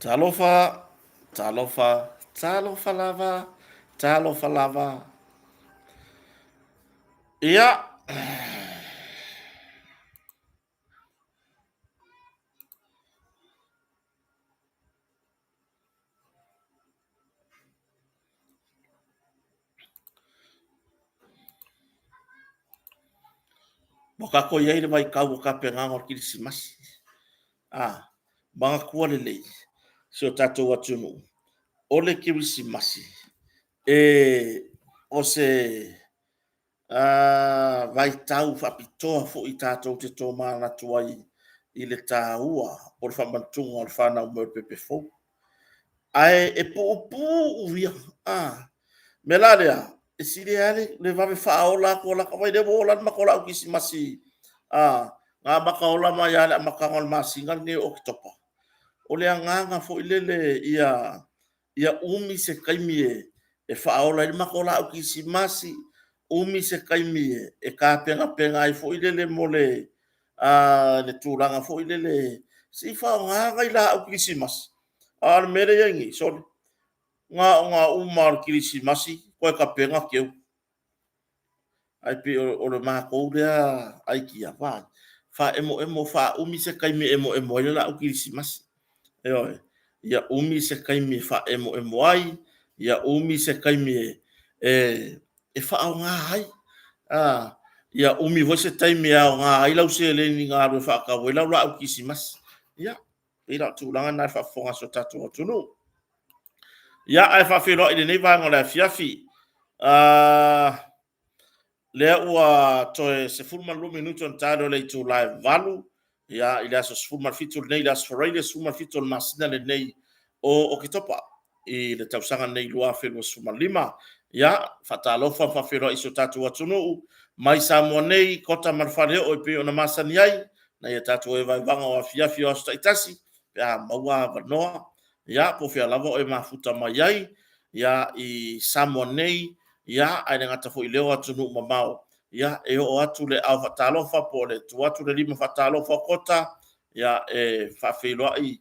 Talofa, talofa, talofa lava, talofa lava. Ia. Ua tatou i ai i le vaitau o tapenaga o le Kerisimasi. A, manatua lelei si o tatou atunuu, o le Kerisimasi, e, o se vaitau faapitoa foi tatou te tomanatu ai i le taua o le faamanatuga o le fanau mai o le pepe fou. Ae e puupuu ia. A mea la lea, e sili ai le vave faaola atu o lata. Vaai o lea ua ola lava le matou laau kerisimasi na amata ola mai lava i le amataga o le masina lenei o Oketopa. O le agaga foi lele ia umi se taimi e faaola ai le matou laau kerisimasi, umi se taimi e tapenapena ai foi lele mo le tulaga foi lele se i faaaoga nai laau kerisimasi. A o le mea lea e i ai nei, sole, na ona uma lava o le kerisimasi toe tapena teu. Ae pei o le matou lea aikia, faaemoemo, faaumi se taimi e emoemo ai le laau kerisimasi. Ioe. Ia umi se taimi e faaemoemo ai, ia umi se taimi e faaaoga ai. Ia umi foi se taimi e aoga ai lau seleni na alu e faatau ai lau laau kerisimasi. Ia, pei la o le tulaga lena i le faafofoga a si o tatou atunuu. Ia, ae faafeiloai i lenei vaega o le afiafi. Lea ua toe 12 minute ona ta lea o le itula e 8 i le aso 17 lenei, le aso Faraile 17 o le masina lenei o Oketopa i le tausaga lenei 2025. Ia, faatalofa ma faafeiloai i si o tatou atunuu mai Samoa nei, Kota ma le Faleoo e pei ona masani ai, nai a tatou evaevaga o afiafi o aso taitasi pe a maua avanoa. Ia, po o fea lava o e mafuta mai ai i Samoa nei, ae le gata foi i lea o atunuu mamao, ia e oo atu le aao faatalofa po o le tuu atu le lima faatalofa o Kota e faafeiloai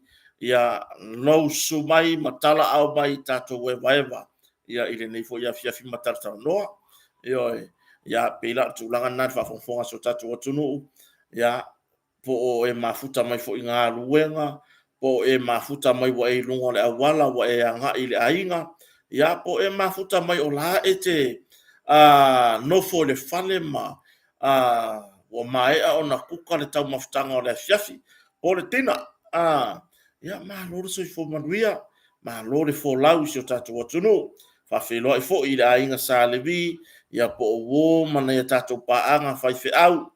lou susu mai ma talaaao mai i tatou evaeva i lenei foi afiafi ma talatalanoa. Ioe. Ia, pei la o le tulaga lena i le faafogafoga a si o tatou atunuu, ia, po o e mafuta mai foi i galuega, po o e mafuta mai ua e i luga o le auala ua e agai i le aiga, ia po o e mafuta mai o la e te nofo i le fale ma ua maea ona kuka le taumafataga o le afiafi po o le dinner. Ia malo le soifua manuia, malo le folau i si o tatou atunuu. E faafeiloai foi i le aiga Sa Levi, ia po o uo ma nai a tatou paaga faifeau,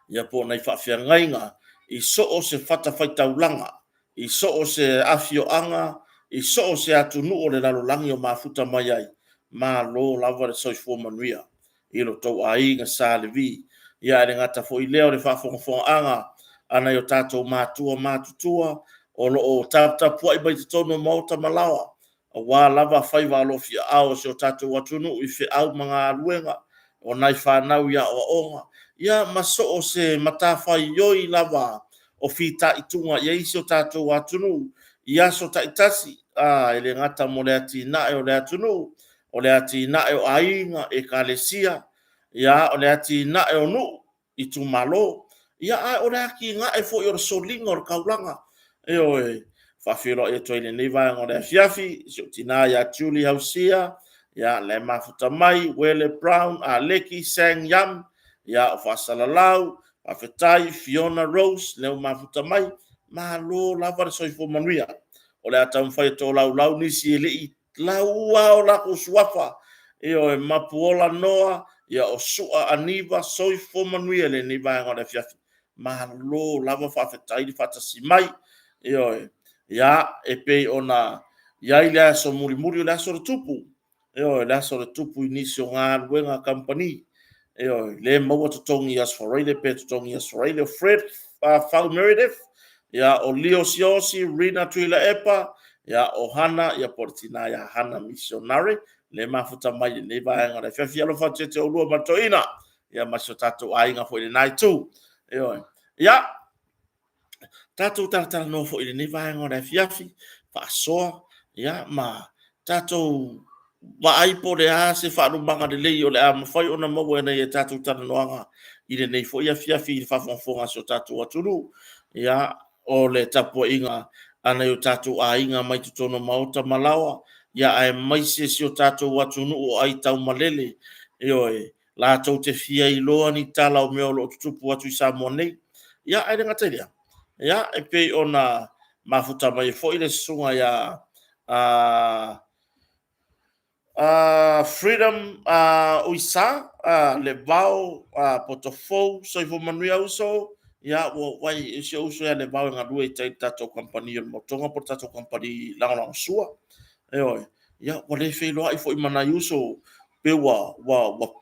ia po o nai faafeagaiga i so o se fatafaitaulaga, i so o se afioaga, i so o se atunuu o le lalolagi o mafuta mai ai, malo lava le soifua manuia i lo outou aiga Sa Levi. Ia ae le gata foi i lea o le faafogafogaaga a nai o tatou matua matutua o lo o taputapuai mai totonu o maota ma laoa aua lava faiva alofiaao o si o tatou atunuu i feau ma galuega, o nai fanau i aoaoga, ia ma so o se matafaioi lava o fitaituga i ai si o tatou atunuu i aso taitasi, e le gata mo le atinae o le atunuu, o le atinae o aiga, ekalesia, o le atinae o nuu, itumalo, a o le atinae foi o le soliga o le taulaga. Ioe. E faafeiloai atu ai i lenei vaega o le afiafi i si ou tina ia Julie Ausia, la e mafuta mai, Uele Brown Aleki Sang Yam, o Faasalalau, faafetai Fiona Rose, lea ua mafuta mai. Malo lava le soifua manuia. O le a taumafai e tolaulau nisi e le i laua o latou suafa. Ioe, Mapuola Noa, o Sua Aniva, soifua manuia i lenei vaega o le afiafi. Malo lava faafetai le faatasi mai. Ioe. Ia, e pei ona i ai le aso mulimuli, o le aso o le Tupu. Ioe, le aso o le Tupu i nisi o galuega a kamupani. Ioe, le maua totogi i Aso Faraile pe totogi i Aso Faraile. O Fred Fau Meredith, ia, o Leo Siaosi, Rina Tuilaepa, ia, o Hana, ia po o le tina ia Hana Misionare, le mafuta mai i lenei vaega o le afiafi. Alofa atu ia te oulua ma le toeaina, ia ma si o tatou aiga foi i lena itu. Ioe. Ia, Tatou talatalanoa foi i lenei vaega o le afiafi, faasoa, ia, ma tatou vaai po o le a se faalumaga lelei o le a mafai ona maua e nai a tatou talanoaga i lenei foi afiafi i le faafogafoga a si o tatou atunuu. Ia, o le tapuaiga a nai o tatou aiga mai totonu o maota ma laoa, ia aemaise si o tatou atunuu o aitaumalele, ioe, latou te fia iloa ni tala o mea o lo o tutupu atu i Samoa nei. Ia, ae le gata i lea, ia, e pei ona mafuta mai ai foi le susuga ia Freedom Uisa Levao Potofou, soifua manuia uso. Ia, ua ou vaai i si ou uso ia Levao e galue i tai i le tatou kamupani o le Motoga po o le tatou kamupani lagolagosua. Ioe. Ia, ua le feiloai foi ma nai uso, pei ua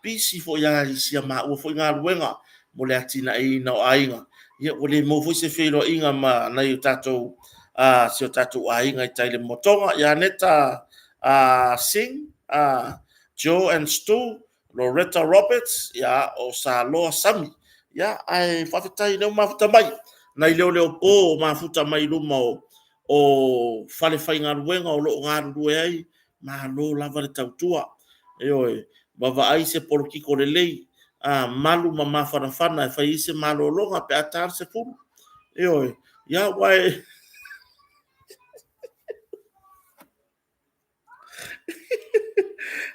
pisi foi lava i si a maua foi galuega mo le atinaeina o aiga. Ia ua le maua foi se feiloaiga ma nai o tatou si o tatou aiga i tai i le Motoga. Ia Aneta Singh, Joe and Stu, Loretta Roberts, ia o Saloa Sami. Ia, ae faafetai o lea ua mafuta mai nai leoleopo o mafuta mai i luma o falefaigaluega o lo o galulue ai. Malo lava le tautua. Ioe, vaavaai se polokiko lelei, malu ma mafanafana e fai ai se malologa pe a ta le 10. Ioe, ia aua e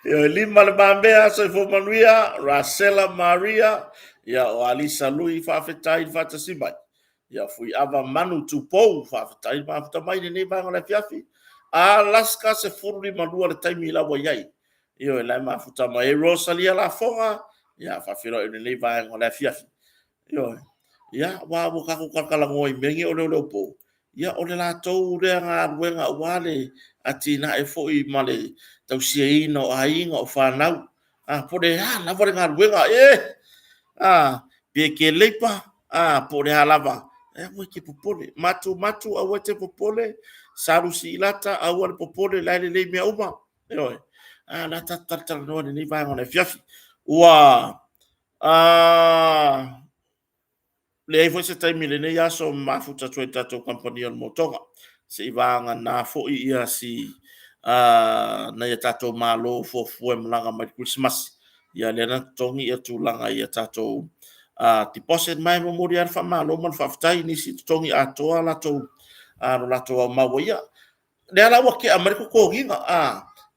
Ioe, lima le mamea, soifua manuia, Rasela Maria, ia o Alisa Lui, faafetai le faatasi mai. Ia Fuiava Manu Tupou, faafetai le mafuta mai i lenei vaega o le afiafi. Alaska 12 le taimi la ua i ai. Ioe, la e mafuta mai ai Rosalia Lafoga, ia faafeiloai i lenei vaega o le afiafi. Ioe, ia aua ua tatou talatalanoa i mea nei o leoleo po, ia o le latou lea galuega aua le atinae foi ma le tausiaina o aiga, o fanau, po o le a lava le galuega, pe e te labour po o le a lava, aua e te popole, Matumatu aua e te popole, Salu Siilata, aua le popole o la e lelei mea uma. Ioe. A o le a tatou talatalanoa i lenei vaega o le afiafi. Ua leai foi se taimi i lenei aso mafuta atu ai i le tatou kamupani o le Motoga, seivagana foi si nai a tatou malo fuafua e malaga mai i le Kerisimasi. Ia lea na totogi tulaga i tatou deposit. Ma e momoli lava le faamalo ma le faafetai i nisi totogi atoa latou lo latou aumau ai. Ia, lea la ua tea mai le totogiina,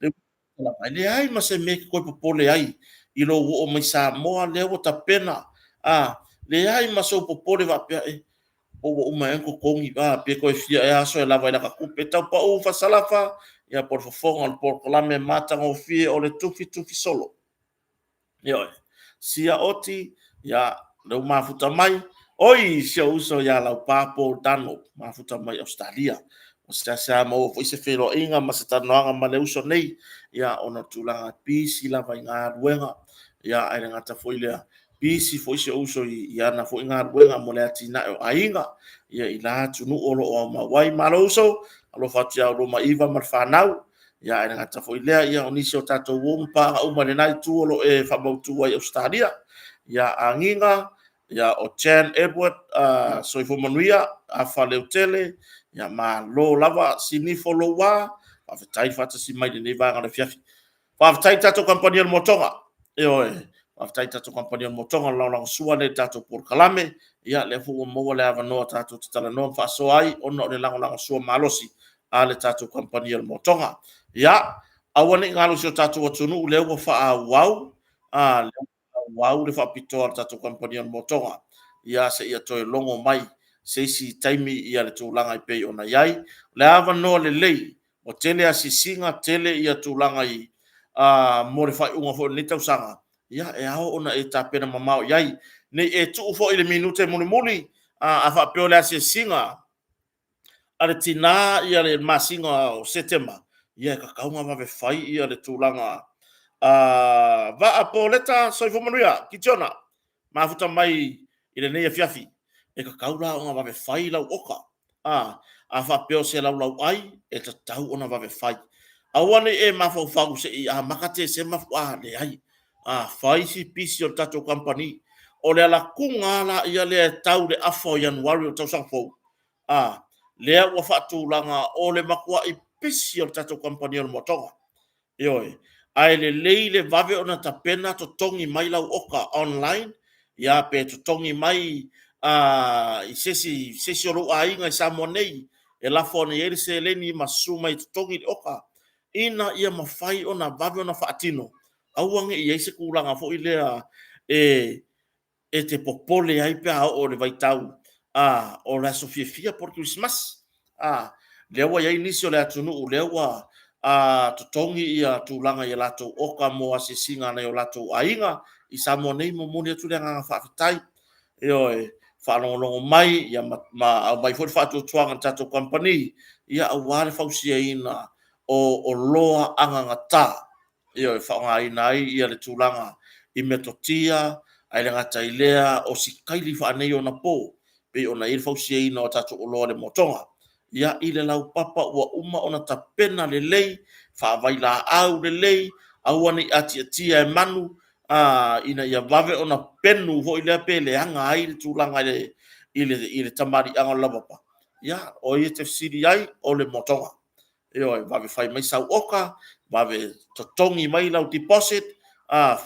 e leai ma se mea e te toe popole ai i lou oo mai Samoa, lea ua tapena, leai ma sou popole faapea, e po ua uma ea ona totogi, pe toe fia ea aso e lava ai lata tupe. Tau pau Fasalafa, ia po o le fofoga o le polokalame matagofie o le Tufitufi Solo. Ioe. Sia Oti, ia, lea ua mafuta mai. Oi, si ou uso ia Laupa Paul Dano, mafuta mai Ausetalia. Ua seasea maua foi se feiloaiga ma se talanoaga ma le uso nei, ia, ona o tulaga pisi lava i galuega, ia, ae le gata foi i lea, pisi foi si ou uso i ana foi galuega mo le atinae o aiga, ia, i la atunuu o lo o aumau ai. Malo uso, alofa atu ia oulua ma Iva ma le fanau. Ia, ae le gata foi i lea, ia o nisi o tatou uo ma paaga uma i lena itu o lo o e faamautu ai i Ausetalia. Ia Agiga, ia o Jan Edward, soifua manuia, Afa Leutele, ia malo lava. Sinifo Loua, faafetai le faatasi mai i lenei vaega o le afiafi. Faafetai i le tatou kamupani o le Motoga. Ioe, faafetai i le tatou kamupani o le Motoga, o le lagolagosua lea i le tatou polokalame. Ia, lea foi ua maua le avanoa tatou te talanoa ma faasoa ai ona o le lagolagosua malosi a le tatou kamupani o le Motoga. Ia, aua ne i galo i si o tatou atunuu, lea ua faaauau, lea ua faaauau le faapitoa a le tatou kamupani o le Motoga, ia seia toe logo mai se isi taimi ia le tulaga e pei ona i ai. O le avanoa lelei, ua tele asiasiga, tele ia tulaga i mo le faaiuga foi o lenei tausaga, ia e ao ona e tapena mamao i ai. Ne i e tuu foi i le minute mulimuli, a faapea o le asiasiga a le tina ia le masina o Setema, ia e tatau ona vave fai ia le tulaga. Vaa Poleta, soifua manuia, Kitiona, mafuta mai i lenei afiafi. E tatau la ona vave fai lau oka. A faapea o se laulauai, e tatau ona vave fai. Aua ne i e mafaufau se i amata Tesema faatoa leai. Fai si pisi o le tatou kamupani. O le alatuga lava la ia lea e tau i le afa o Ianuari o le tausaga fou. A, lea ua faatulaga o le matuai pisi o le tatou kamupani o le Motoga. Ioe. Ae lelei le vave ona tapena totogi mai lau oka online, ia pe totogi mai i se isi o lou aiga i Samoa nei e lafo ane i ai le seleni ma susu mai e totogi le oka, ina ia mafai ona vave ona faatino, aua ne i i ai se tulaga foi lea e te popole ai pe a oo i le vaitau o le aso fiafia po o le Kerisimasi. Lea ua i ai nisi o le atunuu lea ua totogi ia tulaga i a latou oka mo asiasiga a nai o latou aiga i Samoa nei. E momoli atu le agaga faafetai, ioe, faalogologo mai ma aumai foi le faatuatuaga i le tatou kamupani aua le fausiaina o oloa agagata, ioe, e faaaogaina ai le tulaga i metotia, ae le gata i lea o sikaili faaneionapo e pei ona i ai le fausiaina o tatou oloa i le motoga. Ia, i le laupapa ua uma ona tapena lelei, faavailaau lelei, aua ne i atiatia e manu, ina ia vave ona penu foi lea pe leaga ai le tulaga i le tamaliiaga o le laupapa. Ia, o ai e te fesili i ai, o le motoga. Ioe, vave fai mai sau oka, vave totogi mai lau deposit,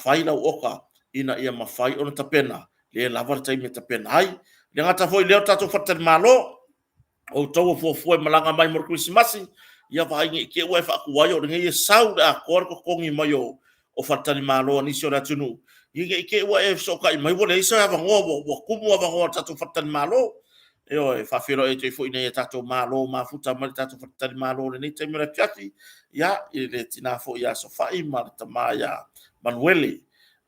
fai lau oka ina ia mafai ona tapena, lea e lava le taimi e tapena ai. E le gata foi i lea o le tatou faletalimalo, o outou o fuafua e malaga mai mo le Kerisimasi, ia vaai ne i te i ua e faatuai, o lenei e sau i le atoa le totogi mai o faletalimalo a nisi o le atunuu, ina ne i te i ua e fesootai mai ua leai se avanoa ua tumu avanoa o le tatou faletalimalo. Ioe, e faafeiloai atu ai foi i nai o tatou malo mafuta mai le tatou faletalimalo i lenei taimi o le afiafi, ia, i le tina foi ia Sofai ma le tama ia Manuele,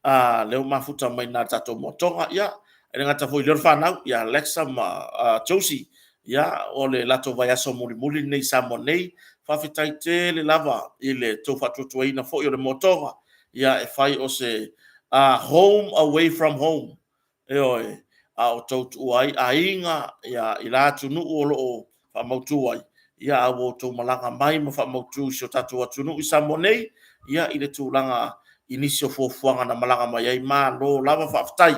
lea ua mafuta mai i ina i le tatou motoga. Ia, e le gata foi i lea o le fanau ia Alexa ma Josie, ia, o le latou vaiaso mulimuli lenei i Samoa nei. Faafetai tele lava i le tou faatuatuaina foi o le motoga e fai o se home away from home. Ioe, a o outou tuua ai aiga i la atunuu o lo o faamautu ai, a ua outou malaga mai ma faamautu i si o tatou atunuu i Samoa nei, ia, i le tulaga i nisi o fuafuaga na malaga mai ai. Malo lava faafetai.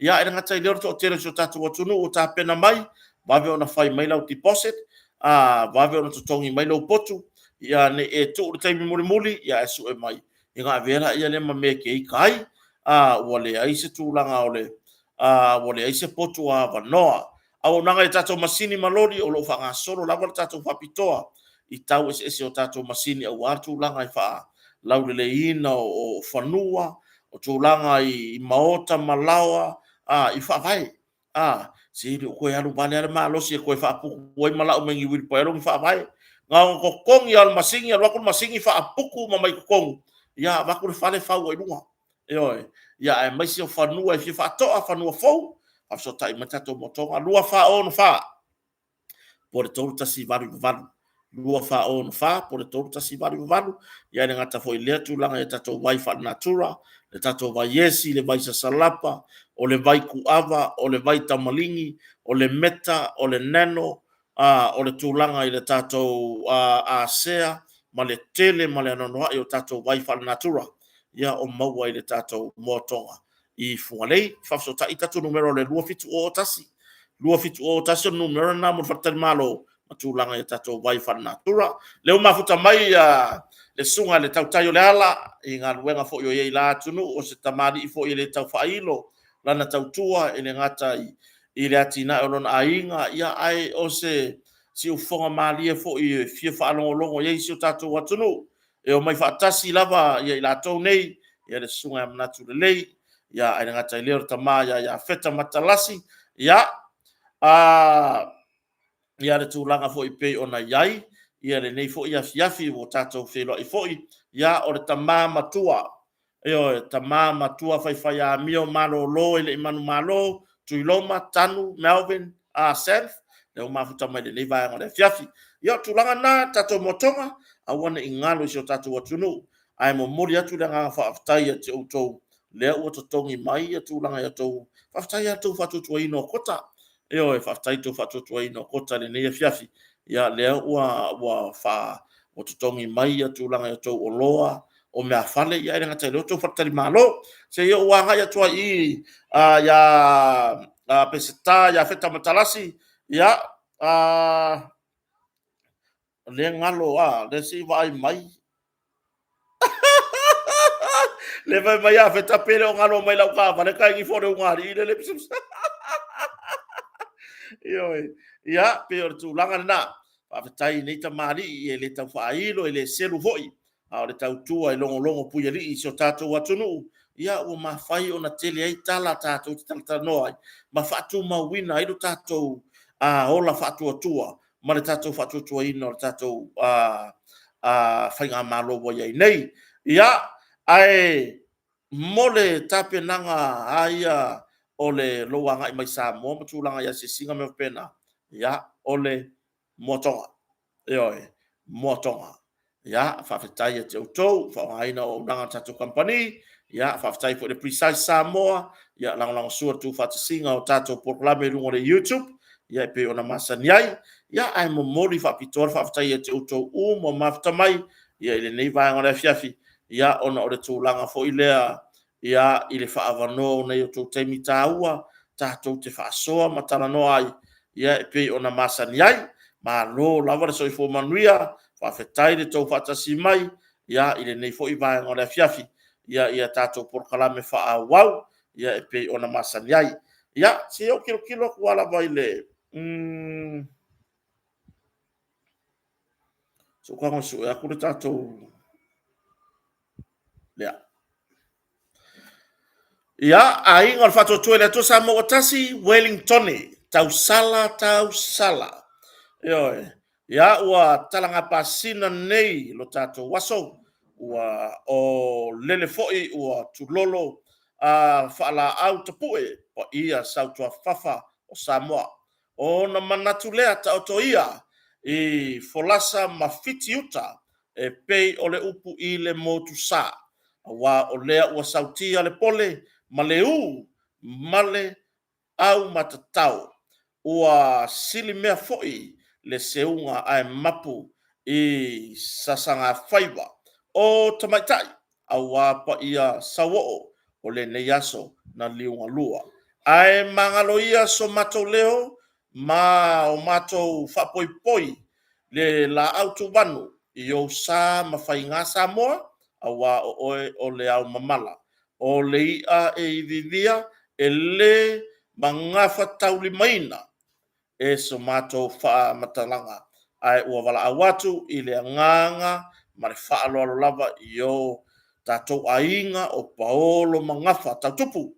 Ia, e le gata i lea o le toatele o si o tatou atunuu ua tapena mai, vave ona fai mai lau deposit, vave ona totogi mai lou potu, ia ne i e tuu i le taimi mulimuli ae sue mai, ia ona avea lea ma mea e te ita ai, ua leai se tulaga o le ua leai se potu avanoa. Auaunaga i tatou masini ma loli, o lo o faagasolo lava le tatou faapitoa i tau eseese o tatou masini aua tulaga i faalauleleiina o fanua, o tulaga i maota ma laoa i faavae. A, se le o toe alu vale lava le malosi e toe faaputu ai ma lau mai ni uilipaelo ni faavae. Na ona totogi lava o le masini, alu atu le masini faaputu uma mai i totonu, ia avatu le fale fau ai i luga. Ioe. Ia aemaise o fanua e fia faatoa, fanua fou, faafesootai mai le tatou motoga 2464 po o le 3188. 2464 po o le 3188. Ia e le gata foi i lea tulaga i tatou vai faalenatura, le tatou vai esi, le vai sasalapa, o le vai tuava, o le vai tamaligi, o le meta, o le nano, o le tulaga i le tatou asea ma le tele ma le anoanoai o tatou vai faalenatura, ia o maua i le tatou moatoga i Fugalei. Faafesootai tatou numera o le 2701. 2701 o le numera lena mo le faletalimalo ma tulaga i tatou vai faalenatura. Lea ua mafuta mai le susuga i le Tautai o le Ala i galuega foi o i ai i la atunuu, o se tamalii foi e le tau faailo lana tautua e le gata i le atinae o lona aiga, ia ae o se siufofoga malie foi e fia faalogologo i ai si o tatou atunuu. E omai faatasi lava i latou nei, ia le susuga ia Manatu Lelei, ia ae le gata i lea o le tama ia Iafeta Matalasi, ia ia le tulaga foi pei ona i ai ia lenei foi afiafi ua tatou feiloai foi, ia o le tama matua, ioe, tama matua faifaiamio malolo e le i manumalo, Tuiloma Tanu Melvin Seth, lea ua mafuta mai i lenei vaega o le afiafi. Ia o tulaga na tatou motoga, aua ne i galo i si o tatou atunuu, ae momoli atu le agaga faafetai ia te outou lea ua totogi mai ia tulaga i a outou, faafetai lava i le tou faatuatuaina o kota. Ioe, faafetai i le tou faatuatuaina o kota i lenei afiafi, ia lea ua totogi mai ia tulaga i a outou oloa o meaafale, ae le gata i lea o tou faletalimalo. Se i ou agai atu ai i i ia Peseta Iafeta Matalasi, ia. Lea galo, a, lea se i vaai mai. Le fai mai a feta pe le o galo mai lau taavale ka igi fo le ugalii le le pisapisa. Ioe. Ia, pei o le tulaga lena. Faafetai i nei tamalii e le tau faailo, e le selu foi, a o le tautua e logologo puialii i si o tatou atunuu, ia ua mafai ona tele ai tala tatou te talatalanoa ai ma faatumauina ai lo tatou ola faatuatua ma le tatou faatuatuaina o le tatou faigamalo ua i ai nei. Ia, ae mo le tapenaga lava ia o le lou agai mai Samoa ma tulaga i asiasiga ma mea faapena, ia, o le moa toga. Ioe, moa toga. Ia, faafetai ia te outou ua faaaogaina auaunaga a le tatou kamupani. Ia, faafetai foi i le Precise Samoa, ia lagolagosua i le tuufaatasiga o tatou polokalame i luga o le YouTube, ia e pei ona masani ai. Ia, ae momoli faapitoa le faafetai ia te outou uma ua mafuta mai ia i lenei vaega o le afiafi, ia ona o le tulaga foi lea ia i le faaavanoa o nai o outou taimi taua tatou te faasoa ma talanoa ai ia e pei ona masani ai. Malo lava le soifua manuia, faafetai le tou faatasi mai ia i lenei foi vaega o le afiafi ia tatou polokalame faaauau ia e pei ona masani ai. Ia, se i ou tilotilo atu lava i le... Se i ou tago e sue atu le tatou... Lea. Ia, aiga o le Faatuatua i le Atua Samoa ua tasi, Ueligitone, tausala tausala. Ioe. Ia, ua talagapasina nei lo tatou aso, ua o lele foi ua tulolo a faalaau tapue paia sautuafafafa o Samoa. Ona manatu lea, taoto ia i folasa ma fitiuta e pei o le upu i le Motusa, aua o lea ua sautia le pole ma le ū ma le aumatatao, ua silimea foi le seuga ae mapu i sasagafaiva o tamaitai aua paia sauoo o lenei aso na liugalua. Ae magalo ia so matou leo ma o matou faapoipoi le laau tumanu i ou sa ma faiga Samoa, aua o oe o le ao mamala, o le i'a e iviivia e le magafataulimaina e so matou faamatalaga, ae ua valaau atu i le agaga ma le faaaloalo lava i o tatou aiga o paolo ma gafa tau tupu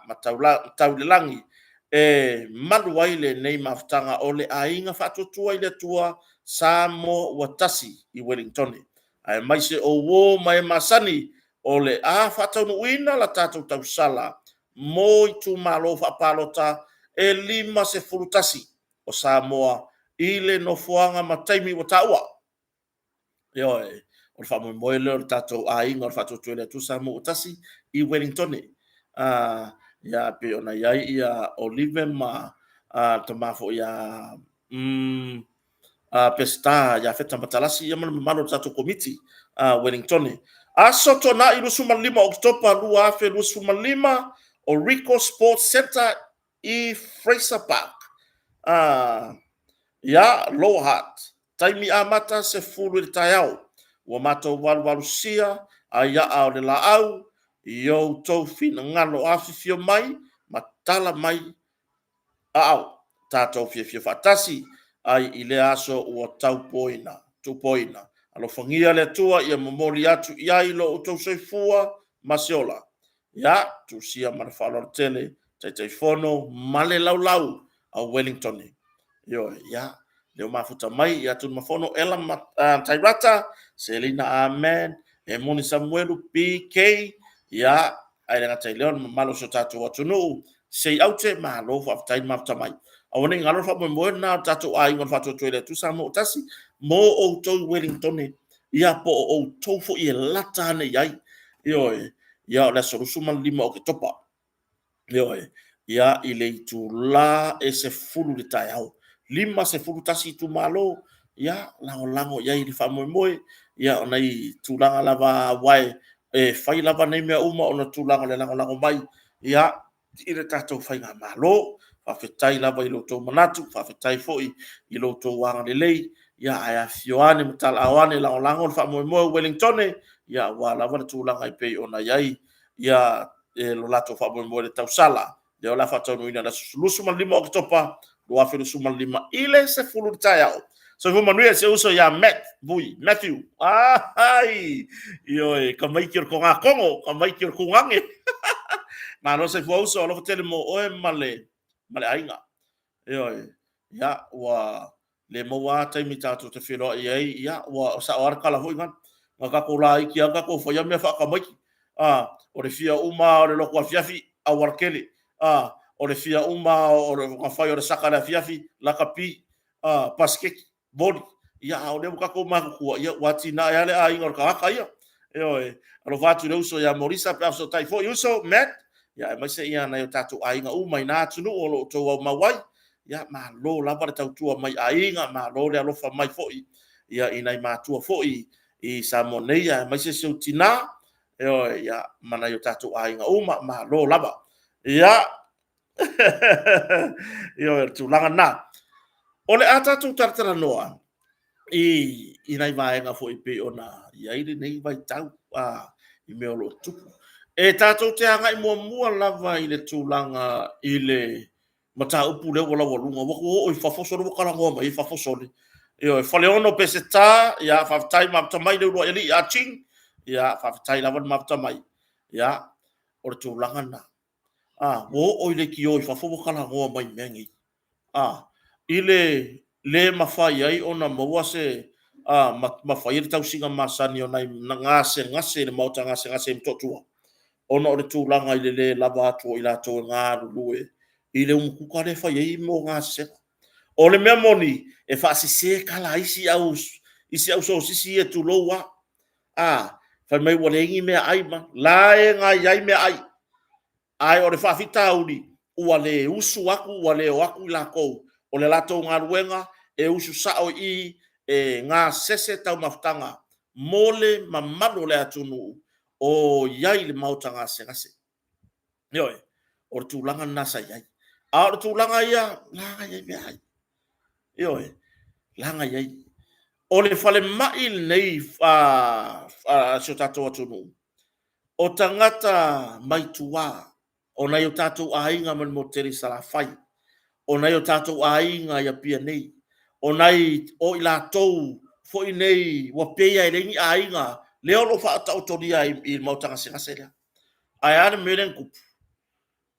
ma tau i le lagi e malu ai lenei mafutaga o le Aiga Faatuatua i le Atua Samoa ua tasi i Ueligitone, aemaise o uo ma e masani o le a faataunuuina la tatou tausala mo itumalo faapalota e 51 o Samoa i le nofoaga ma taimi ua taua. Ioe, o le faamoemoe lea o le tatou Aiga o le Faatuatua i le Atua Samoa ua tasi i Ueligitone. Ia, pei ona i ai ia Olive ma le tama foi ia Peseta ia Feta Matalasi ia ma le mamalu o le tatou Komiti Ueligitone. Aso Toonai 25 Oketopa 2025, o Rico Sports Centre i Fraser Park. Ia, Lower Hutt. Taimi amata, 10 i le taeao. Ua matou valuvalusia ai aa o le laau i outou finagalo afifio mai ma tala mai aao. Tatou fiafia faatasi ai i lea aso ua taupoina, tupoina. Alofagia le Atua ia momoli atu i ai lo outou soifua ma se ola. Ia, tusia ma le faaaloalo tele, Taitaifono ma le Laulau a Ueligitone. Ioe, ia, lea ua mafuta mai ia Tunumafono Ella Tairata, Selina Amen, Emoni Samuelu, PK, ia, ae le gata i lea o le mamalu o si o tatou atunuu, sei aute, malo faafetai le mafuta mai. Aua ne i galo le faamoemoe lena o le tatou aiga o le Faatuatua i le Atua Samoa ua tasi, mo outou i Ueligitone, ia po o outou foi e lata ane i ai. Ioe, ia o le aso 25 o Oketopa. Ioe, ia i le itula e 10 i le taeao. 51 itumalo, ia lagolago i ai i le faamoemoe, ia o nai tulaga lava aua e fai lava nei mea uma ona o tulaga o le lagolago mai ia i le tatou faigamalo. Faafetai lava i lo outou manatu, faafetai foi i lo outou agalelei, ia ae afifio ane ma talaaao ane e lagolago le faamoemoe o Ueligitone, ia aua lava le tulaga e pei ona i ai ia lo latou faamoemoe i le tausala, lea o le a faataunuuina i le aso 15 o Oketopa 2025 i le 10 i le taeao. Soifua manuia si ou uso ia Matt Vui, Matthew. Ai! Ioe, tamaiti o le Togakono, tamaiti o le Tugage. Malo soifua uso, alofa tele mo oe ma le aiga. Ioe, ia, ua le maua lava taimi tatou te feiloai ai, ia, ua sao lava le tala foi na. Na tatou laiti lava tatou faia mea faatamaiti. O le fia uma lava o le lotu afiafi, aualatele. O le fia uma lava o le fai o le saka i le afiafi, lakapi, pasiketi, voli. Ia, a o lea ua tatou matutua, ia ua atinae lava le aiga o le tagata ia. Ioe. Alofa atu i le uso ia Morisa pe a fesootai foi uso, Matt, ia aemaise ia nai o tatou aiga uma i na atunuu o lo o outou aumau ai. Ia, malo lava le tautua mai aiga, malo le alofa mai foi ia i nai matua foi i Samoa nei, aemaise si ou tina, ioe, ia, ma nai o tatou aiga uma, malo lava. Ia, ioe, o le tulaga lena. O le a tatou talatalanoa i nai vaega foi pei ona i ai lenei vaitau i mea o lo o tutupu. E tatou te agai muamua lava i le tulaga i le mataupu lea ua laualuga, ua oo i fafo sole ua talanoa mai ai fafo sole. Ioe, Faleolo Peseta, ia faafetai mafuta mai le uluai alii Ah Ching, ia faafetai lava le mafuta mai. Ia, o le tulaga lena. Ua oo i leitio i fafo ua talanoa mai i mea nei. I le le mafai ai ona maua se ma faia le tausiga masani o nai gasegase i le maota gasegase i Motootua, ona o le tulaga i le le lava atu o i latou e galulue i le umukuka lea e fai ai mea o gasesega. O le mea moni, e faasese tala a isi au sosisi ia tulou lava, fai mai ua leai ni meaai, la e na i ai meaai, ae o le faafitauli, ua le usu atu ua le o atu i latou. O le latou galuega, e usu sao i i e gasese taumafataga mo le mamalu o le atunuu o i ai i le maota gasegase. Ioe, o le tulaga lena sa i ai. A o le tulaga ia, o la e i ai meaai. Ioe, o la e i ai. O le falemai lenei a si o tatou atunuu, o tagata mai tua, o nai o tatou aiga mai le motu tele i Salafai, o nai o tatou aiga i Apia nei, o i latou foi nei ua pei lava e leai ni aiga, lea o lo o faataotolia i le maota gasegase lea. Ae a le mea lea na tupu?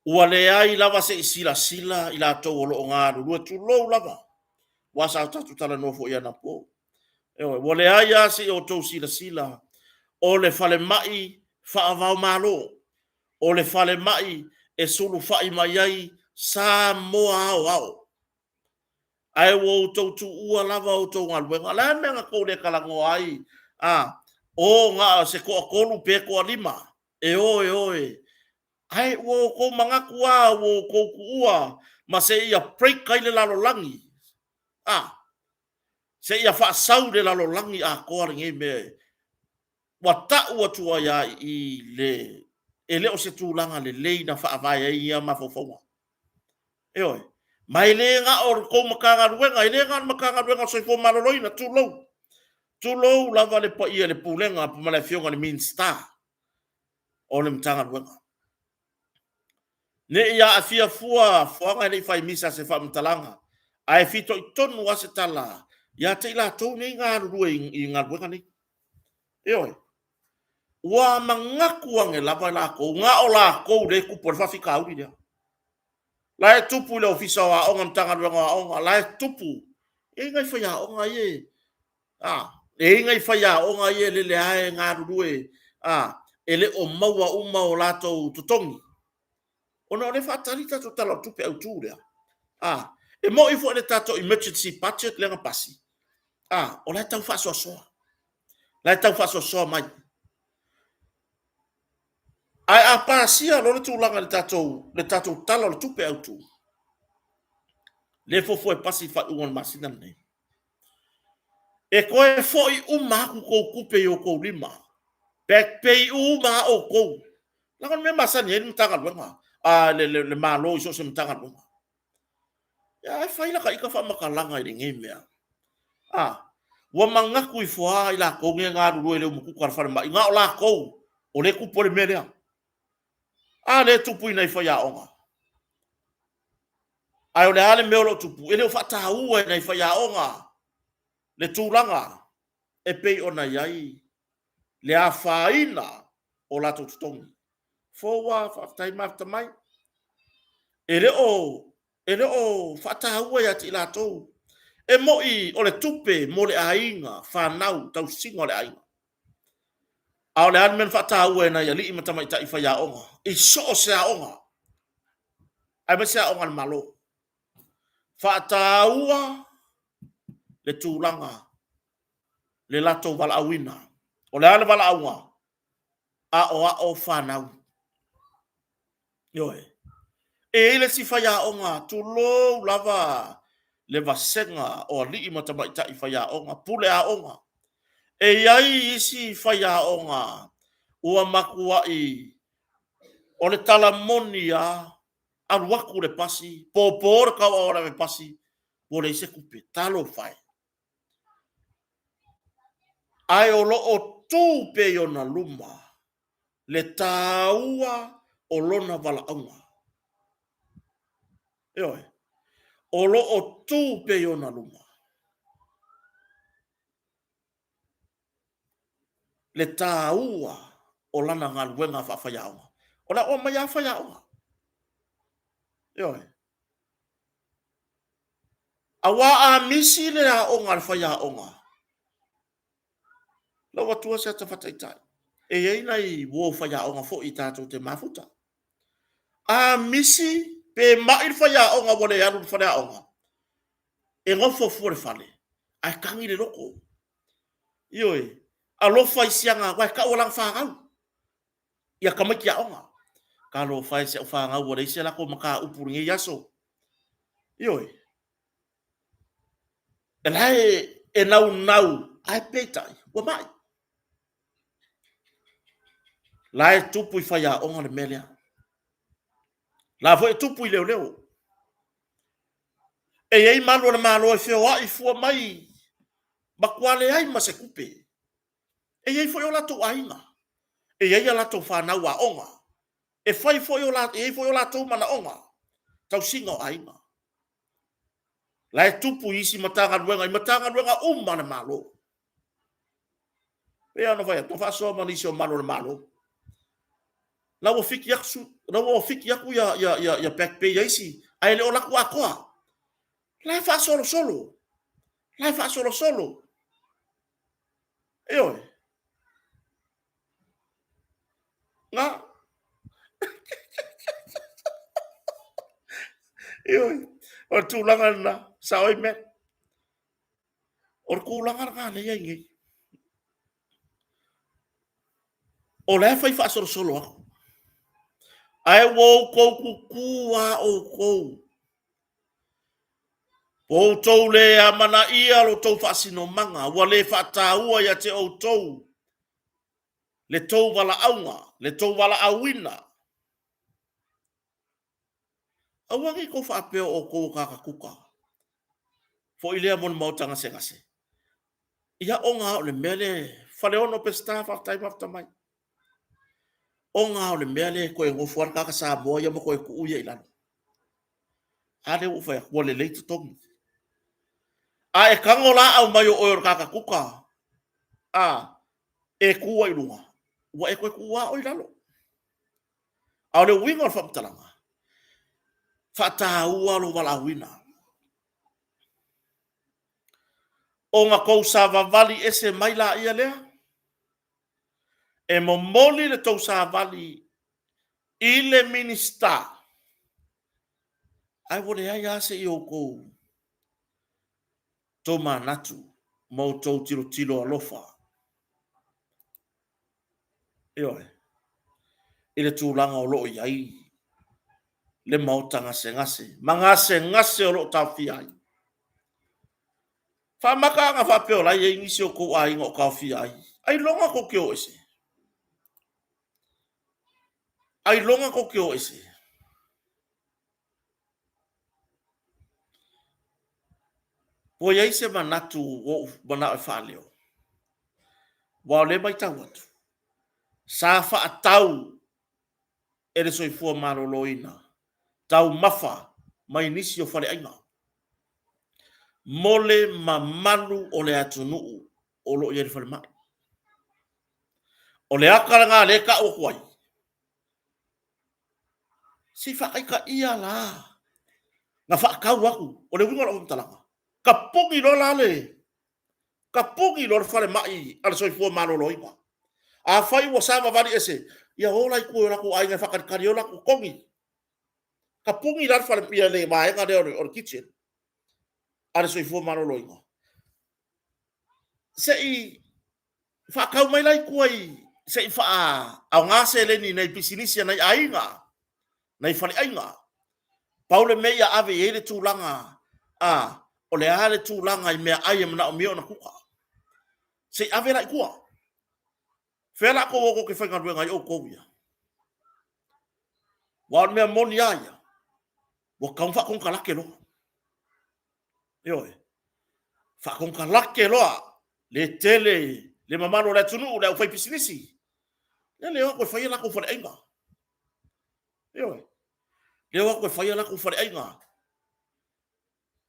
Ua leai lava se i silasila i latou o lo o galulue, tulou lava, aua sa tatou talanoa foi anapo. Ioe, ua leai lava se i o outou silasila o le falemai faava-o-Malo, o le falemai e sulufai mai ai Samoa aoao, ae ua outou tuua lava a outou galuega. O le a le mea na tou le talanoa ai, o na o se toatolu pe toalima e o e o e... Ae ua outou manatu lava ua outou tuua ma seia break ai le lalolagi, seia faasau le lalolagi atoa lenei mea ua tau atu ai lava i i le e le o se tulaga lelei na faavae ai ia mafaufauga. Ioe. Ma e le na o le tou Matagaluega, e le na o le Matagaluega o le Soifua Maloloina, tulou, tulou lava le paia i le Pulega ma le Afioga i le Minisita o le Matagaluega. Ne i aafia fua fuaga e le i fai misa se faamatalaga, ae fitoitonu lava se tala ia te i latou nei e galulue i galuega nei. Ioe. Ua manatu ane lava latou, na o latou lea e tupu ai le faafitauli lea. La e tupu i le Ofisa o Aoga, Matagaluega o Aoga, la e tupu. E i ai nai faiaoga ia e, e i ai nai faiaoga ia e lele lava e galulue, e le o maua uma o latou totogi, ona o lea e faatali le tatou Tala o le Tupe Autu lea. E moni foi le tatou emergency budget lea na pasi, o la e tau faasoasoa, la e tau faasoasoa mai. Ae a pasia loa le tulaga i le tatou Tala o le Tupe Autu, lea e fuafua e pasi i le faaiuga o le masina lenei, e toe foi uma atu tou tupe i outou lima, back pay uma lava outou. Leaga o le mea e masani ai le Matagaluega, le Malo i so o se Matagaluega. Ia, ae fai laka ita faamatalaga i lenei mea. A, ua manatu ifo lava i latou nei e galulue i le umukuka a le falemai, na o latou o lea e tupu ai le mea lea. A lea e tupu i nai faiaoga. Ae o le a le mea o lo o tupu? E le o faataua e nai faiaoga le tulaga e pei ona i ai le afaina o latou totogi. Forward, faafetai mafuta mai. E le o e le o faataua ia te i latou. E moni o le tupe mo le aiga, fanau, tausiga o le aiga. A o le a le mea na faataua e nai alii ma tamaitai faiaoga i so o se aoga, aemaise aoga a le Malo? Faataua le tulaga le latou valaauina. O le a le valaauga? Aoao fanau. Ioe. E i ai le isi faiaoga, tulou lava le vasega o alii ma tamaitai faiaoga, pule aoga. E i ai isi faiaoga ua matuai o le tala moni lava, alu atu le pasi, popo le tauaao a le avepasi, ua leai se tupe. Talofa e! Ae o lo o tu pea i ona luma le taua o lona valaauga. Ioe. O lo o tu pea i ona luma le taua o lana galuega faafaiaoga. O le aoao mai lava faiaoga. Ioe. Aua a misi le aoga a le faiaoga, lau atua se ata faataitai, e i ai nai uo faiaoga foi tatou te mafuta. A misi pe mai le faiaoga ua le alu i le faleaoga, e nofo fua i le fale ae tagi le loto. Ioe, alofa i si ana, aua e tau o lana fanau ia tamaiti aoga. Talofa e i si au fanau ua leai se latou mataupu i lenei aso. Ioe. O la e naunau, ae peitai ua mai. O la e tupu i faiaoga le mea lea. O la foi e tupu i leoleo. E i ai malu o le Malo e feoai fua mai, matua leai ma se tupe. E i ai foi o latou aiga, e i ai a latou fanau aoga, e fai foi o e i ai foi o latou manaoga, tausiga o aiga. La e tupu i isi Matagaluega, i Matagaluega uma a le Malo. E pei lava ona fai atu, na faasoa ma nisi o malu o le Malo. La ua fiki atu, la ua fiki atu ia back pay a isi, ae le o alu atu atoa. La e faasolosolo, la e faasolosolo. Ioe. Na. Ioe. O le tulaga lena, sao ai mea. O le tulaga lena lea e i ai nei. O la e fai faasolosolo atu. Ae ua outou tutu lava outou. Ua outou le amanaia lo outou faasinomaga, ua le faataua ia te outou le tou valaauga, le tou valaauina. Aua ne i tou faapea o outou o tagata kuka, foi lea mo le maota gasegase. Ia ona o le mea lea, Faleolo Peseta, faafetai mafuta mai. Ona o le mea lea e toe nofo lava le tagata Samoa ia ma toe tuu ia i lalo. A lea ua ou fai atu, ua lelei totogi. A e tago la aumai o oe o le tagata kuka, a, e tu ai i luga, ua e toe tuua lava oe i lalo. A o le uiga o le faamatalaga, faataua lou valaauina. Ona tou savavali ese mai laia lea, e momoli le tou savali i le Minisita, ae ua leai lava se i outou tomanatu ma outou tilotilo alofa, ioe, i le tulaga o lo o i ai le maota gasegase ma gasegase o lo o taofia ai. Faamata ana faapea o la e i ai nisi o tou aiga o taofia ai, ailoga tou te o ese? Ailoga tou te o ese? Ua i ai se manatu ua ou manao e faaleo, aua o lea e matau atu, sa faatau e le soifua maloloina taumafa mai nisi o faleaiga mo le mamalu o le atunuu o lo o i ai i le falemai. O le ata lena o lea e tau atu ai, se i faataitaia la na faatau atu. O le uiga o lau faamatalaga, tapuni loa la le tapuni loa le falemai a le soifua maloloina. Afai ua savavali ese, ia o la i tua i o latou aiga e faatalitali ai o latou totogi. Tapuni la le vaega lea o le kitchen a le soifua maloloina. Se i faatau mai la i tua se i faaaoga seleni i nai pisinisi a nai aiga, nai faleaiga. Pau le mea ia ave i ai le tulaga, a, o le a le tulaga i meaai e manaomia ona kuka, se i ave la i tua. O fea o le a outou o tou te faigaluega ai outou ia? Aua o le mea moni lava ia, ua tatau ona faakonekarate loa. Ioe, faakonekarate loa, le tele le mamalu o le atunuu, le aufaipisinisi, ia le o atu e fai a latou faleaiga. Ioe, le o atu e fai a latou faleaiga,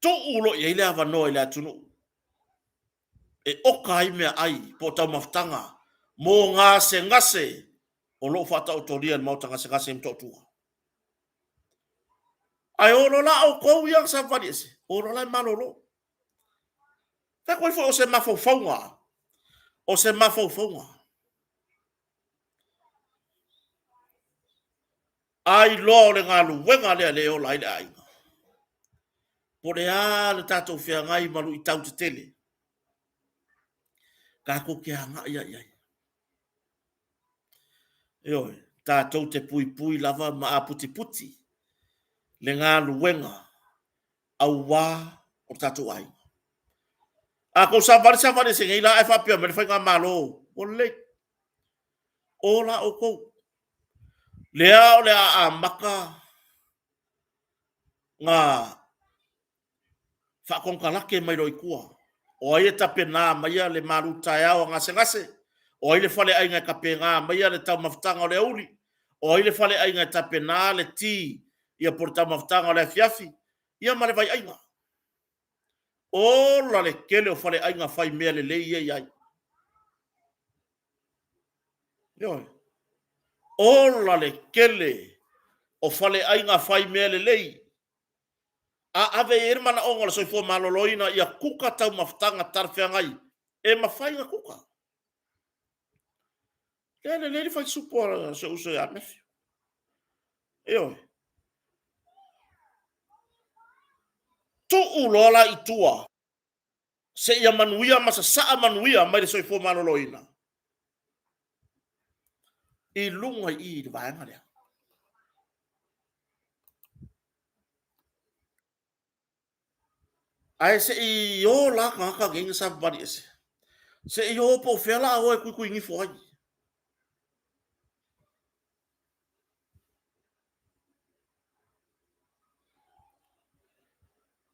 tuu loa i ai le avanoa i le atunuu e oka ai meaai po o taumafataga mo gasegase o lo o faataotolia i le maota gasegase i Motootua. Ae o loa la outou ia na savavali ese, o loa la e malolo. Fai atu ai foi o se mafaufauga, o se mafaufauga. A iloa o le galuega lea o lea e ola ai le aiga. Po o le a le tatou feagai ma luitau tetele, tatou te agai lava i ai. Ioe, tatou te puipui lava ma aputiputi le galuega aua o tatou aiga. A outou savavali savavali ese nei la ae faapea mai le faigamalo, ua lelei, o la outou. Lea o le a amata ona faakonekarate mai loa i tua. O ai e tapena maia le malutaeao a gasegase? O ai le faleaiga e tapena maia le taumafataga o le aoauli? O ai le faleaiga e tapena le ti po o le taumafataga o le afiafi? Ia ma le vaiaiga. Ola le tele o faleaiga fai mea lelei ia e i ai. Ioe. Ola le tele o faleaiga fai mea lelei. A ave i ai le manaoga o le soifua maloloina ia kuka taumafataga talafeagai e mafai ona kuka. E lelei le fai supu a si ou uso ia Matthew. Ioe. Tuu loa la i tua seia manuia ma sasaa manuia mai le soifua maloloina i luga i i i le vaega lea. Ae se i o la tagata nei na savavali ese, se i o po o fea o le a o e tuituigifo ai.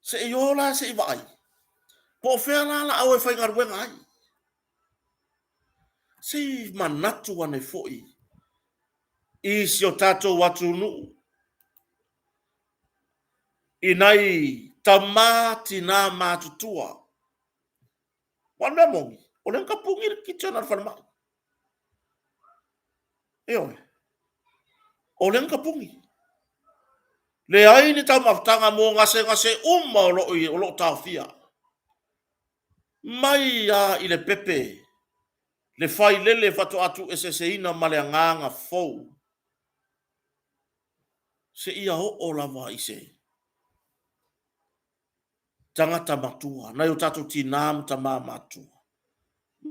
Se i o la se i vaai, po o fea la o le a o e faigaluega ai. Se i manatu ane foi i si o tatou atunuu i nai tama tina matutua. Aua o le mea moni, o lea na tapuni le kitchen a le falemai. Ioe. O lea na tapuni. Leai ni taumafataga mo gasegase uma o lo o taofia. Mai lava i le pepe, le failele faatoa tuueseeseina ma le agaga fou, seia oo lava i se tagata matua, nai o tatou tina ma tama matutua.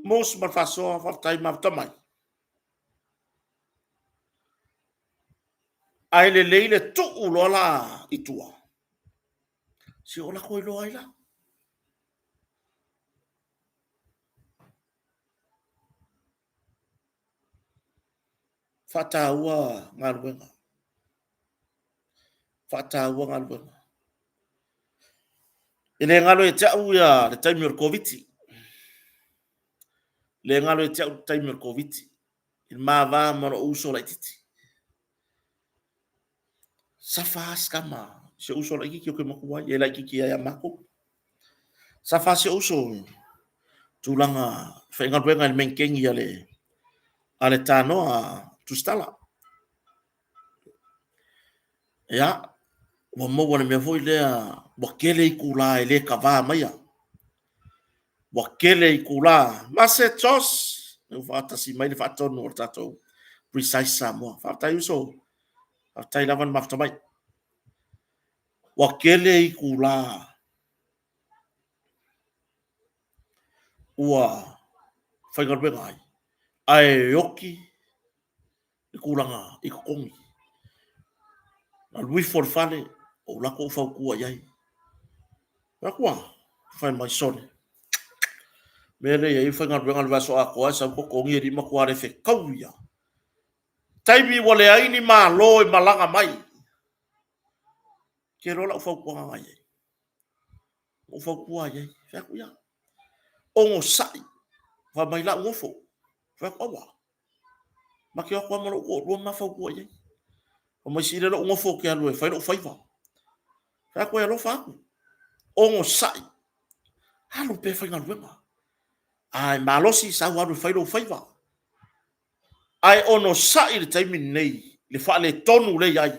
Mos ma le faasoa, faafetai mafuta mai. Ae lelei le tuu loa la i tua, se o latou iloa ai la. Faataua galuega. Faataua galuega. E le galo ia te au ia le taimi o le Koviti. Le galo ia te au le taimi o le Koviti. I le ma va ma lou uso laitiiti. Safa si tama, si ou uso laitiiti ou te matua ai, e laitiiti ai ia matou. Safa si ou uso tulaga faigaluega i le meniteni a le a le tanoa Tusitala. Ia, ua maua le mea foi lea, ua tele itula e le kava maia. Ua tele itula, Mase Jos, ua faatasi mai le faatonu o le tatou Precise Samoa. Faafetai uso, faafetai lava le mafuta mai. Ua tele itula ua faigaluega ai, ae oti le tulaga i totogi. Alu ifo i le fale, ou alu atu ou fautua i ai. Fai atu, a? Fai mai, sole, mea lea e i ai e faigaluega le vaiaso atoa ae sau totogi e le matua le fetaui lava. Taimi ua leai ni malo e malaga mai. Ou te iloa lau fautuaga na i ai. Ou fautua i ai, fai atu, ia, onosai, fai mai la ou nofo. Fai atu, aua. Ma te o atu lava ma lou toalua ma fautua i ai. Fai mai, sili lou nofo ou te alu e fai lou faiva. Fai atu, e alofa atu, onosai, alu pea e faigaluega. A e malosi, sau alu e fai lou faiva. Ae onosai le taimi lenei, le faaletonu lea e i ai.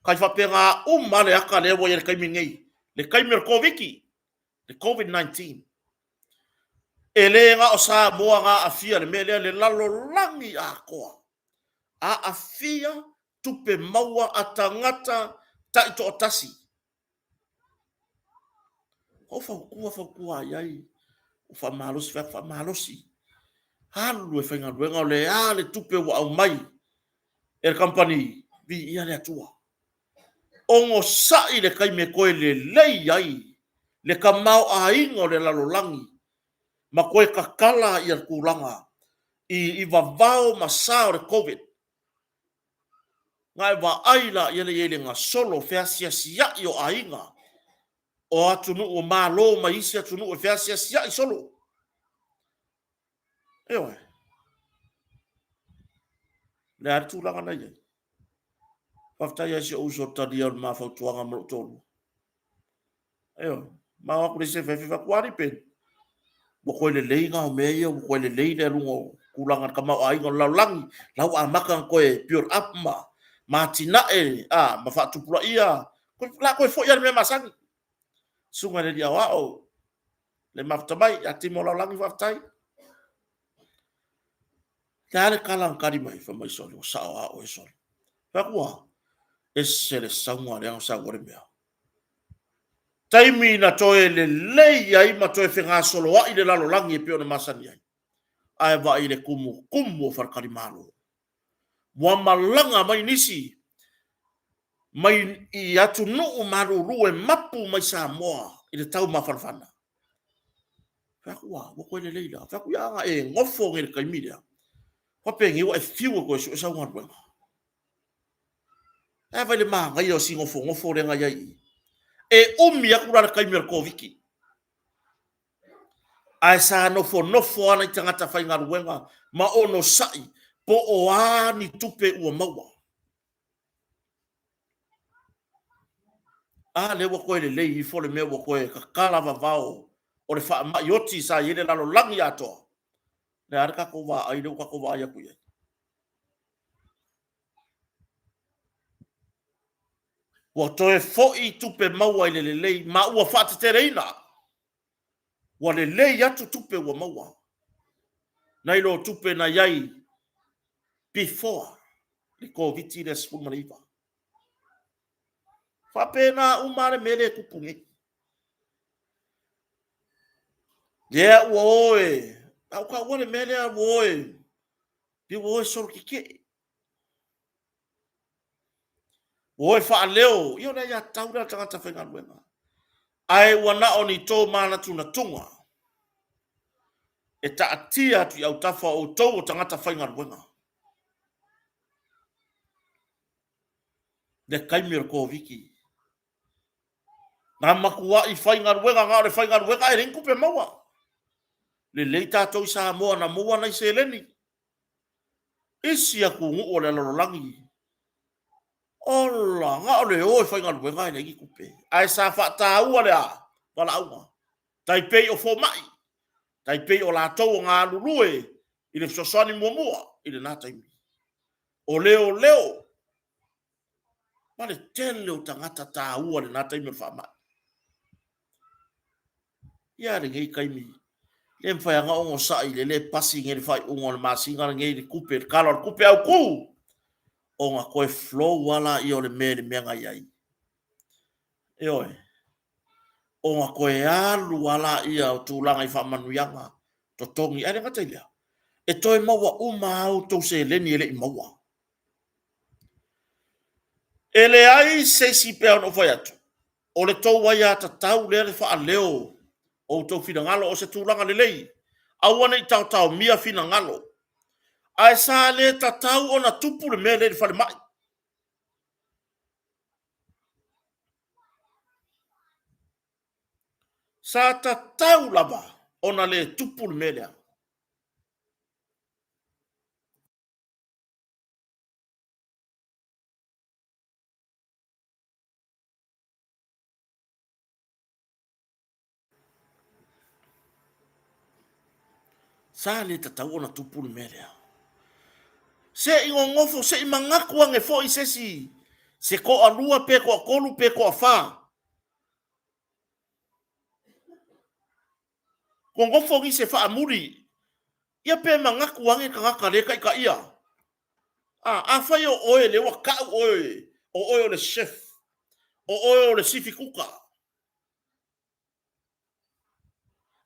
Tai faapena uma lava le ata lea ua i ai i le taimi lenei, le taimi o le Koviti, le Covid-19. E le na o Samoa na aafia i le mea lea, le lalolagi atoa. Aafia tupe maua a tagata taitoatasi. Ou fautua fautua i ai, ua faamalosi, fai atu faamalosi. Alu e faigaluega, o le a le tupe ua aumai e le kamupani, viia le Atua. Onosai le taimi e toe lelei ai le tamaoaiga o le lalolagi ma toe tatala ia tulaga i vavao ma sa o le Covid. Na e vaai laia lea e i ai le gasolo feasiasiai o aiga o atunuu o malo mai isi atunuu e feasiasiai solo. Ioe. O le a le tulaga na i ai? Faafetai lava i si ou uso i le talia o le ma fautuaga ma lou toalua. Ioe. Ma o atu le isi afiafi, fai atu, a alii Ben, ua toe lelei na o mea ia, ua toe lelei le aluga o tulaga o le tamaoaiga o le lalolagi, la ua amata ona toe build up ma atinae a, ma faatupulaia. O le a toe foi lava i le mea masani. Susuga i le Alii Aoao, le mafuta mai ia Timo Laulagi, faafetai. Le a le tala na tali mai? Fai mai, sole, ua sao lava oe, sole. Fai atu, a? Ese le sauga lea na sau ai le mea. Taimi na toe lelei ai ma toe fegasoloai le lalolagi e pei ona masani ai. Ae vaai i le tumutumu o faletalimalo. Ua malaga mai nisi mai i atunuu malulu e mapu mai Samoa i le taumafanafana. Fai atu, ua, ua toe lelei la. Fai atu, ia, ana e nofo nei i le taimi lea, faapenei ua e fiu e toe sue sau galuega. Ae vaai i le manaia o si nofonofo lea na i ai i i. E umi atu la le taimi o le Koviti, ae sa nofonofo lava nai tagata faigaluega ma onosai po o a ni tupe ua maua. A lea ua toe lelei ifo le mea ua toe tatala vavao o le faamai oti sa i ai le lalolagi atoa. Le a le tatou vaai lea ua tatou vaai atu i ai? Ua toe foi tupe maua i le lelei ma ua faateteleina. Ua lelei atu tupe ua maua nai lo tupe na i ai before le Koviti-19. Faapena uma le mea lea e tupu nei. Lea ua o e, a ua taua le mea lea ua o e, pei ua o e solo tetee. Ua o e faaleo, ia o le aiatatau lea a le tagata faigaluega. Ae ua na o ni tomanatunatuga e taatia atu i autafa o outou o tagata faigaluega. Le taimi o le Koviti. Na matua'i faigaluega, na o le faigaluega e leai ni tupe maua. Lelei tatou i Samoa na maua nai seleni. Isi atunuu o le lalolagi, ola, na o le o e faigaluega e leai ni tupe. Ae sa faataua le a? Valaauga. Tai pei o fomai, tai pei o latou o galulue i le fesoasoani muamua i lena taimi. O leoleo ma le tele o tagata taua i lena taimi o le faamai. Ia lenei taimi, le mafai lava ona onosai i le le pasi nei i le faaiuga o le masina lenei le tupe, le Tala o le Tupe Autu, ona toe flow lava lea o le mea i le mea na i ai. Ioe. Ona toe alu lava lea o tulaga i faamanuiaga, totogi. Ae le gata i lea, e toe maua uma lava a outou seleni e le i maua. E leai se isi pei ona ou fai atu, o le tou aiatatau lea le faaleo o outou finagalo, o se tulaga lelei, aua ne i taotaomia finagalo. Ae sa le tatau ona tupu le mea lea i le falemai. Sa tatau lava ona le tupu le mea lea. Sa le tatau ona tupu le mea lea. Se i nonofo, se i manatu ane foi se isi, se toalua pe toatolu pe toafa. Nonofo nisi e faamuli, ia pe manatu ane le tagata lea e taitaia. A, afai o oe lea ua tau oe, o oe o le chef, o oe o le sifi kuka.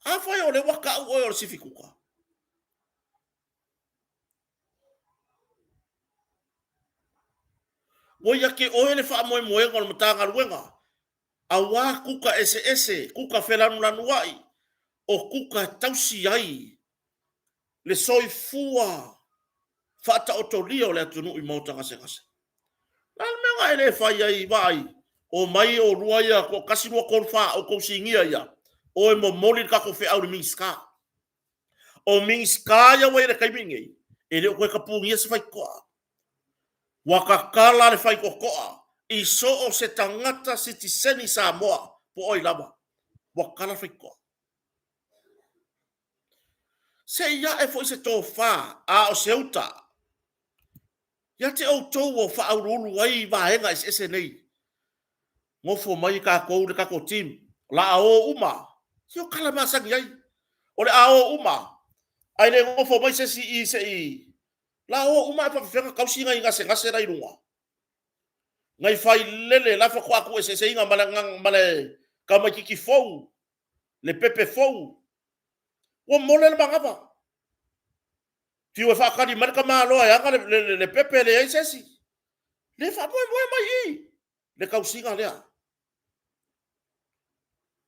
Afai o lea ua tau oe o le sifi kuka, ua ia te oe le faamoemoega o le Matagaluega, aua kuka eseese, kuka felanulanuai, o kuka e tausi ai le soifua faataotolia o le atunuu i maota gasegase. O le a le mea na e le fai ai, vaai, omai oulua ia toatasi, lua, tolu, fa, outou sinia ia, o e momoli le tatou feau i le Minisita. O Minisita ia ua i ai i le taimi lenei, e le o toe tapunia se faitotoa. Ua tatala le faitotoa i so o se tagata sitiseni Samoa po o ai lava, ua tatala le faitotoa. Se i ae foi se tofa a o se uta ia te outou o faauluulu ai vaega eseese nei. Nofo mai tatou le tatou team, o le a o uma. Se o tala masani ai, o le a o uma, ae le nofo mai se isi i i se i... O le a o uma ae faapefea ona tausi nai gasegase la e i luga? Nai failele la e faatoa tuueseeseina ma le tamaitiiti fou, le pepe fou. Ua mole le manava. Fiu e faatali mai le tamaloa e ana le pepe, e leai se isi. Le faamoemoe mai i i le tausiga lea.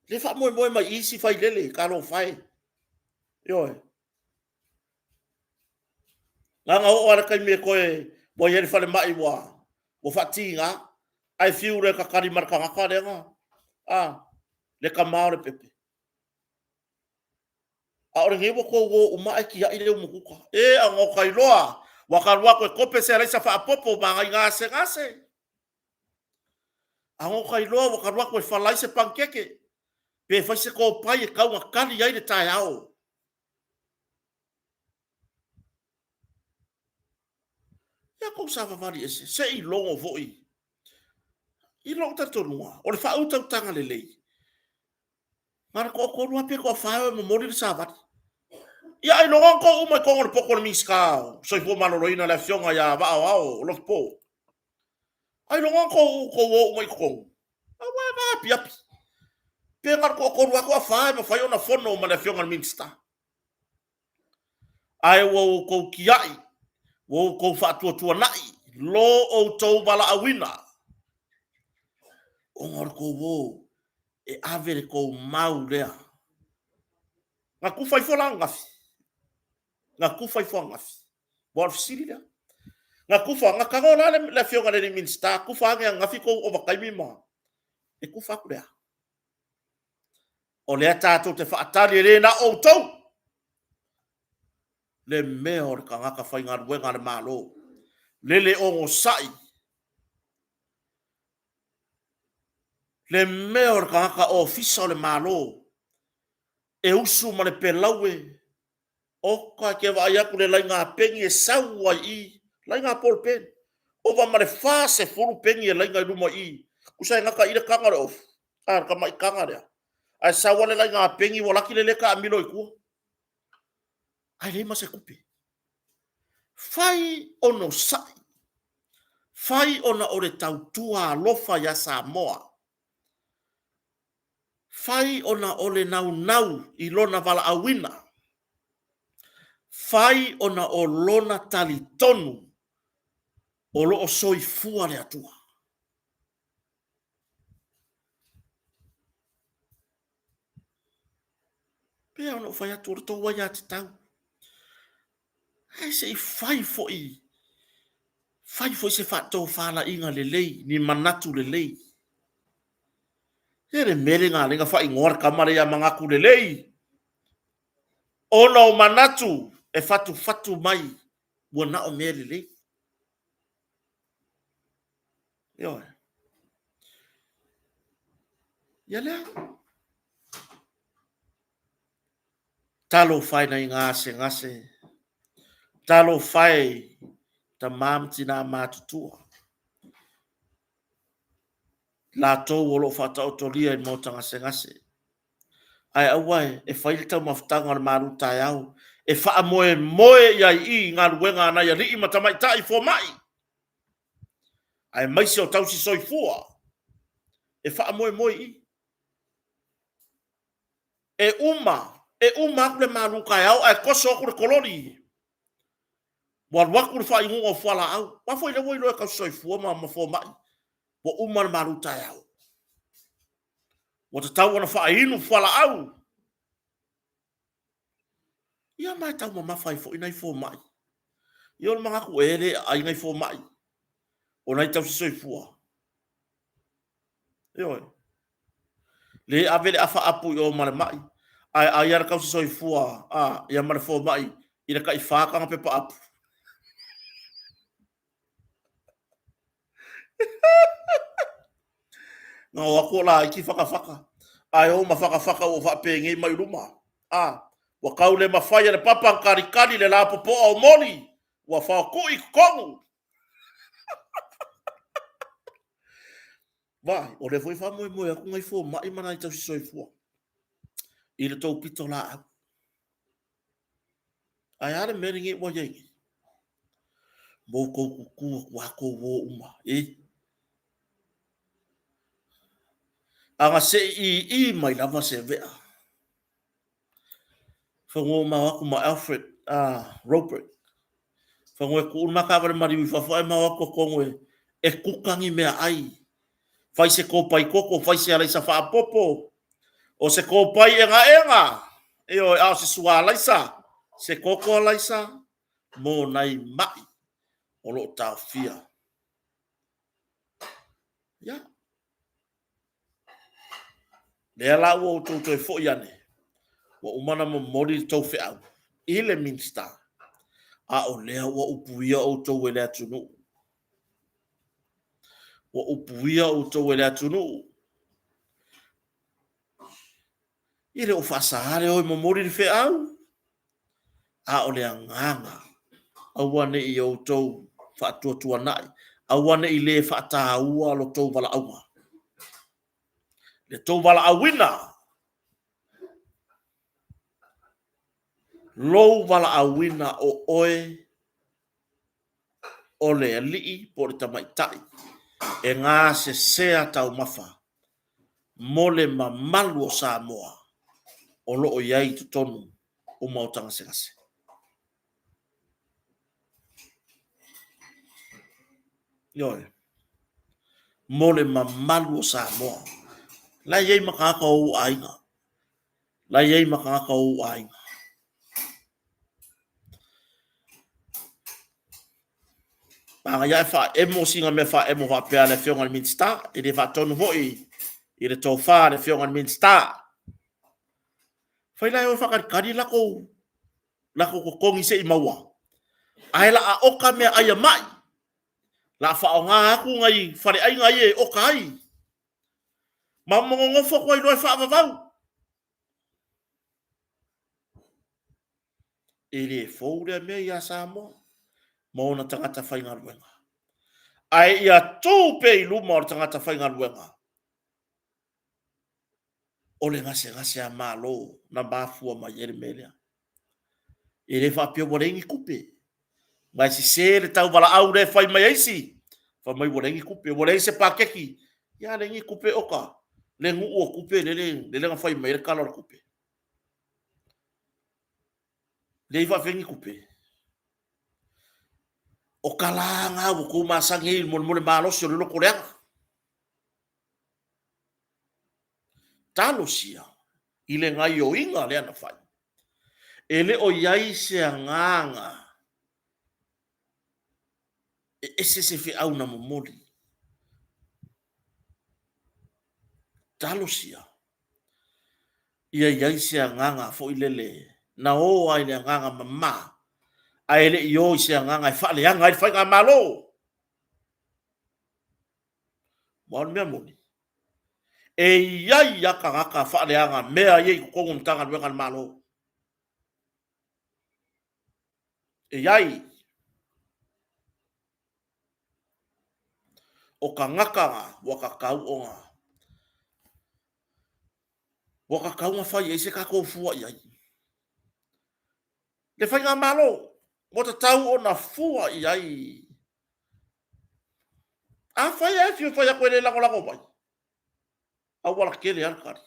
Le faamoemoe mai i isi failele, talofa e. Ioe. Leaga oo lava i le taimi e toe, ua i ai i le falemai ua faatiga, ae fiu loa e tatali ma le tagata lea na, a, le tama o le pepe. A o lenei ua outou o uma ae tiai le umukuka. E a na iloa, ua ta alu atu e kope se araisa faaopoopo ma nai gasegase. A na iloa ua ta alu atu e falai se panikeke, pe fai se topai e tau ina tali ai le taeao. Ia tou savavali ese, se i logo foi. I lou talitonuga, o le faautautaga lelei, na o le toatolu lava pe toafa e o e momoli le savali. Ia ailoga ona outou uma i totonu o le poto o le Minisita o le Soifua Maloloina le Afioga ia Vaa o Aoao Lotopo. Ailoga ona outou o uma i totonu, aua e vaapiapi. Pe na o le toatolu lava toafa e mafai ona fono ma le Afioga i le Minisita. Ae ua outou tiai, ua outou faatuatuanai lo outou valaauina, ona o le tou o e ave le tou mau lea. Na tufa ifo la ananafi? Na tufa ifo ananafi? Aua o le fesili lea. Na tufa, na tago la le Afioga i le Minisita, tufa ane ananafi tou ovataimi ma... E tufa atu le a? O lea tatou te faatali e le na o outou le mea o le tagata faigaluega a le Malo, le le onosai, le mea o le tagata ofisa o le Malo e usu ma le pelaue. Oka e te vaai atu i le laina peni e sau ai i i, laina polpeni, ova ma le 40 peni e laina i luma i i. Tusa e gata i i le taga o le ofu, a, le tamai taga lea. Ae sau lava le laina peni ua laki le le taamilo i tua. Ae leai ma se tupe. Fai onosai, fai ona o le tautua alofa ia Samoa. Fai ona o le naunau i lona valaauina. Fai ona o lona talitonu o lo o soifua le Atua. Pei ona ou fai atu, o le tou aiatatau. Ae se i fai foi, fai foi se faatofalaiga lelei, ni manatu lelei. E le mea lena na faaigoa le tama lea ia Manatu Lelei, ona o manatu e fatufatu mai ua na o mea lelei. Ioe. Ia lea. Talofa e nai gasegase, talofa e tama ma tina matutua, latou o lo o faataotolia i le maota gasegase. Ae aua e fai le taumafataga o le malu taeao, e faamoemoe i ai i galuega a nai alii ma tamaitai fomai, aemaise o tausi soifua, e faamoemoe i i. E uma, e uma atu le malu taeao ae toso atu le kololi, ua alu atu le faainuga o fualaau. Aua foi lea ua iloa e tausi soifua ma fomai, ua uma le malu taeao. Ua tatau ona faainu fualaau. Ia ma e taumamafa ai foi nai fomai. Ia o le manatu e le aai nai fomai, o nai tausi soifua. Ioe. Le ave le afa apu i o ma le mai, ae ai lava le tausi soifua a, ia ma le fomai i le tai fa taga pepa apu. Na o atu o laiti fatafata, ae o ma fatafata ua faapenei mai luma. A, ua tau le mafai e le papa ona talitali le lapopoa o moli, ua faotui i totonu. Vaai, o lea foi e faamoemoe atu nai fomai ma nai tausi soifua i le tou pitolaau. Ae a le mea lenei ua i ai nei? Ua outou tutu atu lava tou o uma, e. Ana se i ii mai lava se vea. Fagua ma o atu ma Alfred Robert. Fagua e tuu le ma taavale maliu i fafo ae ma o atu totonu e kuka ni meaai. Fai se kopai koko, fai se alaisa faapopo, o se kopai egaega, ioe, a o se sua alaisa, se koko alaisa mo nai mai o lo o taofia. Ia. Lea la ua outou toe foi ane, ua uma ona momoli le tou feau i le Minisita, a o lea ua upuia outou e le atunuu. Ua upuia outou e le atunuu. E le o faasaā le o e momoli le feau, a o le agaga, aua ne i outou faatuatuanai, aua ne i le faataua lo outou valaauga. Le tou valaauina, lou valaauina o oe o le alii po o le tamaitai e gasesea taumafa mo le mamalu o Samoa o lo o i ai i totonu o Maota Gasegase. Ioe. Mo le mamalu o Samoa. La e i ai ma tagata o ou aiga. La e i ai ma tagata o ou aiga. Manaia ae faaemo sina mea faaemo faapea a le Afioga i le Minisita, e le faatonu foi i le tofa a le Afioga i le Minisita. Fai la e o e faakalikali lakou lakou totogi se i maua. Ae la a oka mea ai a mai. La a faaaoga atu nai faleaiga ia e oka ai. Ma mo nonofo atu ai loa e faavavau. E le fou lea mea ia Samoa ma ona tagata faigaluega. Ae ia tu pea i luma o le tagata faigaluega o le gasegase a Malo na mafua mai ai le mea lea. E le faapea ua leai ni tupe. Ma e sese le tauvalaau lea e fai mai e isi, fai mai ua leai ni tupe, ua leai se paketi. Ia a leai ni tupe oka, le nuu o tupe lele, lele na fai mai ai le Tala o le Tupe. Leai faapefea ni tupe. O tala lava na ua outou masani ai i le molemole malosi o le loto leaga. Talosia i le gaioiga lea na fai. E le o i ai se agaga e ese se feau na momoli. Talosia ia i ai se agaga foi lele na o ai le agaga mama, ae le i o i se agaga e faaleaga ai le faigamalo. Aua o le mea moni, e i ai lava tagata faaleaga mea ia i totonu o Matagaluega a le Malo. E i ai. O tagata na ua tatau ona ua tatau ona fai i ai se tatou fua i ai. Le Faigamalo ua tatau ona fua i ai. Afai ae fia fai atu e le lagolago mai, auala tele lava le tali.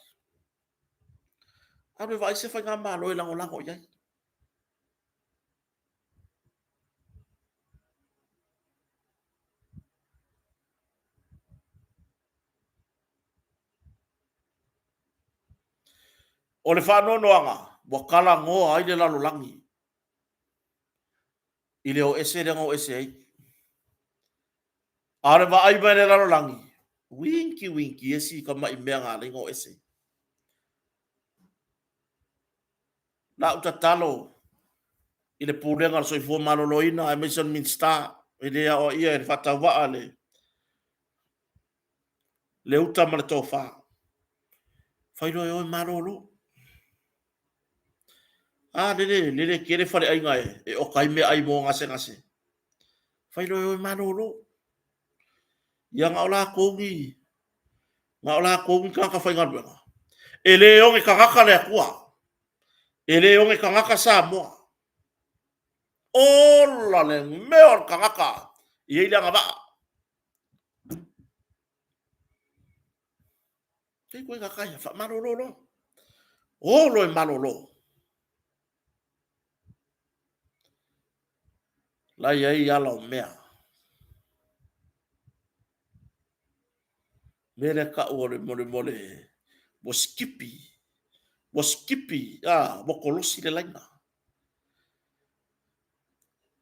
Alu e vaai se Faigamalo e lagolago i ai. O le faanoanoaga, ua talanoa ai le lalolagi i le o ese lea na o ese ai. A o le vaai mai le lalolagi, winky winky esi tamai mea na ala ai ona o ese. Lau tatalo i le Pulega o le Soifua Maloloina aemaise o le Minisita, e le aoaia e le faatauvaa le le uta ma le tofa. Fai loa e o e malolo. A, lele, lele tele faleaiga e, e oka ai meaai mo gasegase. Fai loa e o e malolo. Ia na o latou ni, na o latou ni tagata faigaluega. E le oge tagata le Atua. E le oge tagata Samoa. Ola le mea o le tagata e i ai le agavaa. Kei koe ka kai, whaamalolo loa. O loa e malolo. La i ai ala o mea. Mea lea tau o le mole mole, ua skipi, ua skipi, a, ua kolosi le laina.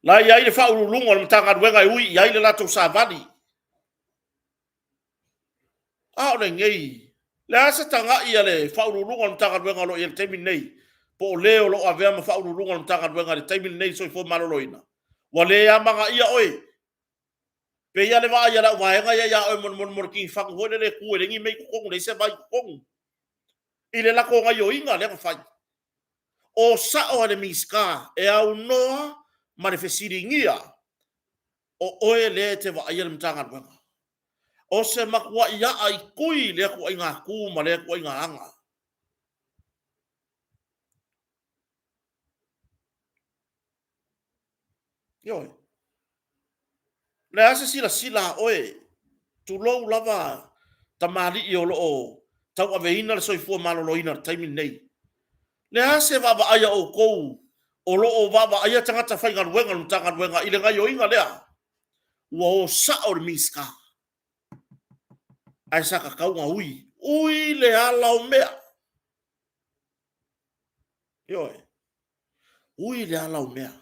La i ai le faauluuluga o le Matagaluega e ui i ai le latou savali. A o lenei, le a se tagai a le faauluuluga o le Matagaluega o lo o i ai i le taimi lenei, po o le o lo o avea ma faauluuluga o le Matagaluega i le taimi lenei i le soifua maloloina, ua le amanaia oe. Pei lava le vaai a lau vaega ia ia oe mo le tinifanu foi lele e tu e leai ni mea i totonu, leai se vai i totonu, i le latou gaoioiga lea na fai. O sao a le Minisita e aunoa ma le fesiligia o oe lea e te vaaia le Matagaluega. O se matuai aa i tui lea ituaiga tu ma lea ituaiga aga. Ioe. Le a se silasila a oe, tulou lava tamalii o lo o tauaveina le soifua maloloina i le taimi lenei. Le a se vaavaai a outou o lo o vaavaaia tagata faigaluega o le Matagaluega i le gaoioiga lea? Ua o sao le Minisita. Ae sa tatau ona ui, ui le ala o mea. Ioe. Ui le ala o mea.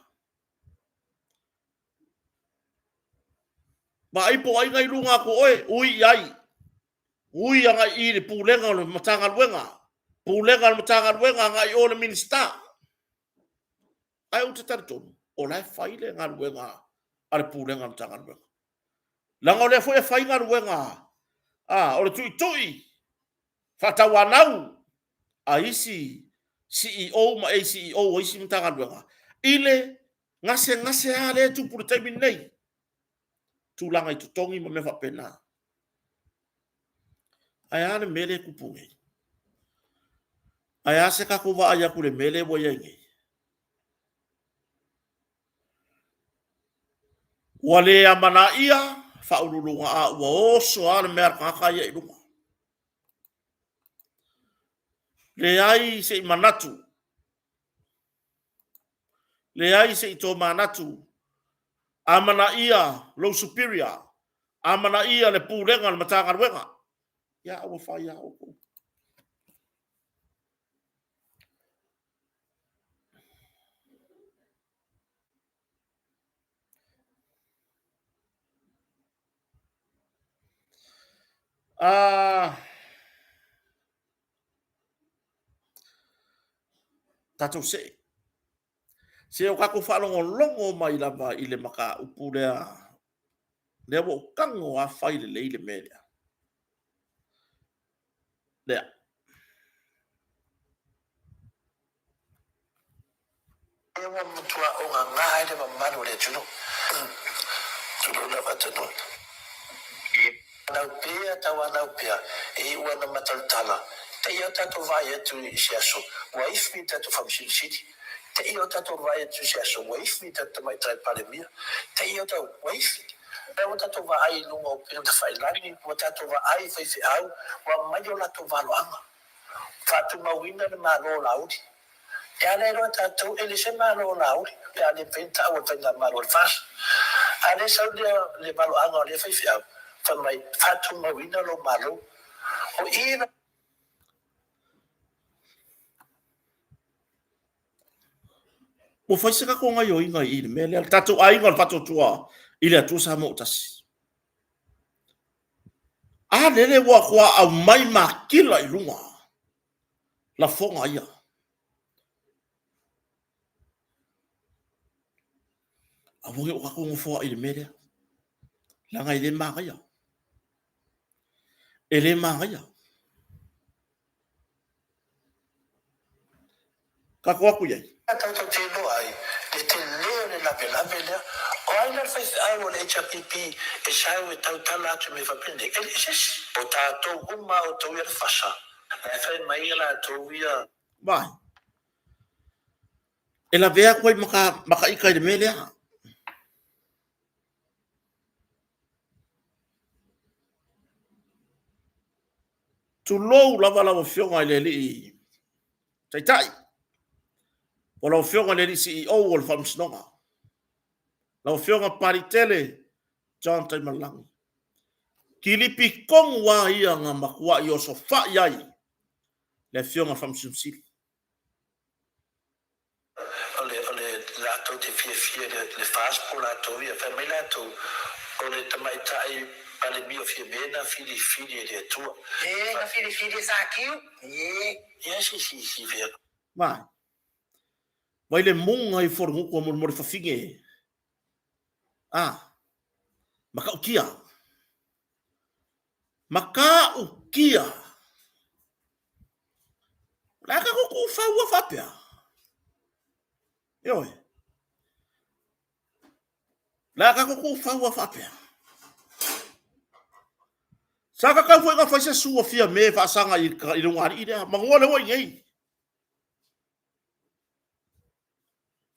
Vaai po o ai na i luga atu o oe, ui i ai. Ui agai i le pulega o le Matagaluega. Pulega a le Matagaluega agai i o le Minisita. Ae ou te talitonu, o la e fai le galuega a le Pulega a le Matagaluega. Leaga o lea foi e fai galuega a, o le tuitui faatauanau a isi CEO ma ACEO o isi Matagaluega i le gasegase lava lea e tupu i le taimi lenei, tulaga i totogi ma mea faapena. Ae a le mea lea e tupu nei? Ae a se tatou vaai atu i le mea lea ua i ai nei? Ua le amanaia faauluuluga a ua oso lava le mea a le tagata ia i luga. Leai se i manatu, leai se i tomanatu, amanaia lou superior, amanaia le pulega a le Matagaluega. Ia, a ua fai lava outou. Tatou see. Se o tatou faalogologo mai lava i le mataupu lea, lea ua ou tago lava fai lelei le mea lea. Lea. Lea ua matua ogagā ai le mamalu o le atunuu. Tulou lava atunuu. Anau pea, tauanau pea, e iu ana matautala, te i o tatou vaai atu i se aso, ua ifi i tatou Faamasino Sili. Te i o tatou vaai atu i se aso, ua ifi i tatou Tamaitai Palemia. Te i o tatou, ua ifi. Lea ua tatou vaai i luga o upega tafailagi, ua tatou vaai i faifeau, ua aumai o latou valoaga. Faatumauina le Malo o Laauli. E ala ai loa tatou, e le se Malo o Laauli, pe a le mafai ona taua e le Faigamalo a le FAST. A le sau lea le valoaga o lea faifeau, fai mai, faatumauina lou Malo. O i la. Ua fai se tatou gaioiga i le mea lea, le tatou aiga o le Faatuatua i le Atua Samoa ua tasi. A lele ua tua aumai makila i luga lafoga ia. Aua ne i o tatou nofoai i le mea lea, leaga e le manaia. E le manaia. Tatou atu i ai. Tatou te iloa ai le tele o le lavelave lea. O ai la le faifeau o le HRPP e sau e tautala atu i mea faapenei? E leai se isi. O tatou uma a outou ia le fasa, la e fai mai ia latou ia. Vai. E lavea atu ai ma ka makaita i le mea lea. Tulou lava lau Afioga i le Alii Taitai, o lau Afioga i le Alii CEO o le Faamasinoga, lau Afioga Papaliitele John Taimalelagi. Kilipi tonu lava ia na matuai osofai ai le Afioga i le Faamasino Sili. O le, o le, latou te fiafia i le, le FAST po o latou ia, fai mai latou, o le tamaitai Palemia o Fiame na filifili e le Atua. E, na filifili e Sakiu, e. Ia, si, si, si fea. Vai. Vai le muga i Foronuku a molemole fafine. A. Matautia. Matautia. O le a tatou tuufaua faapea? Ioe. O le a tatou tuufaua faapea? Sa tatau foi na fai se sua Fiame e faasaga i le ugaalii lea, manu lea ua i nei.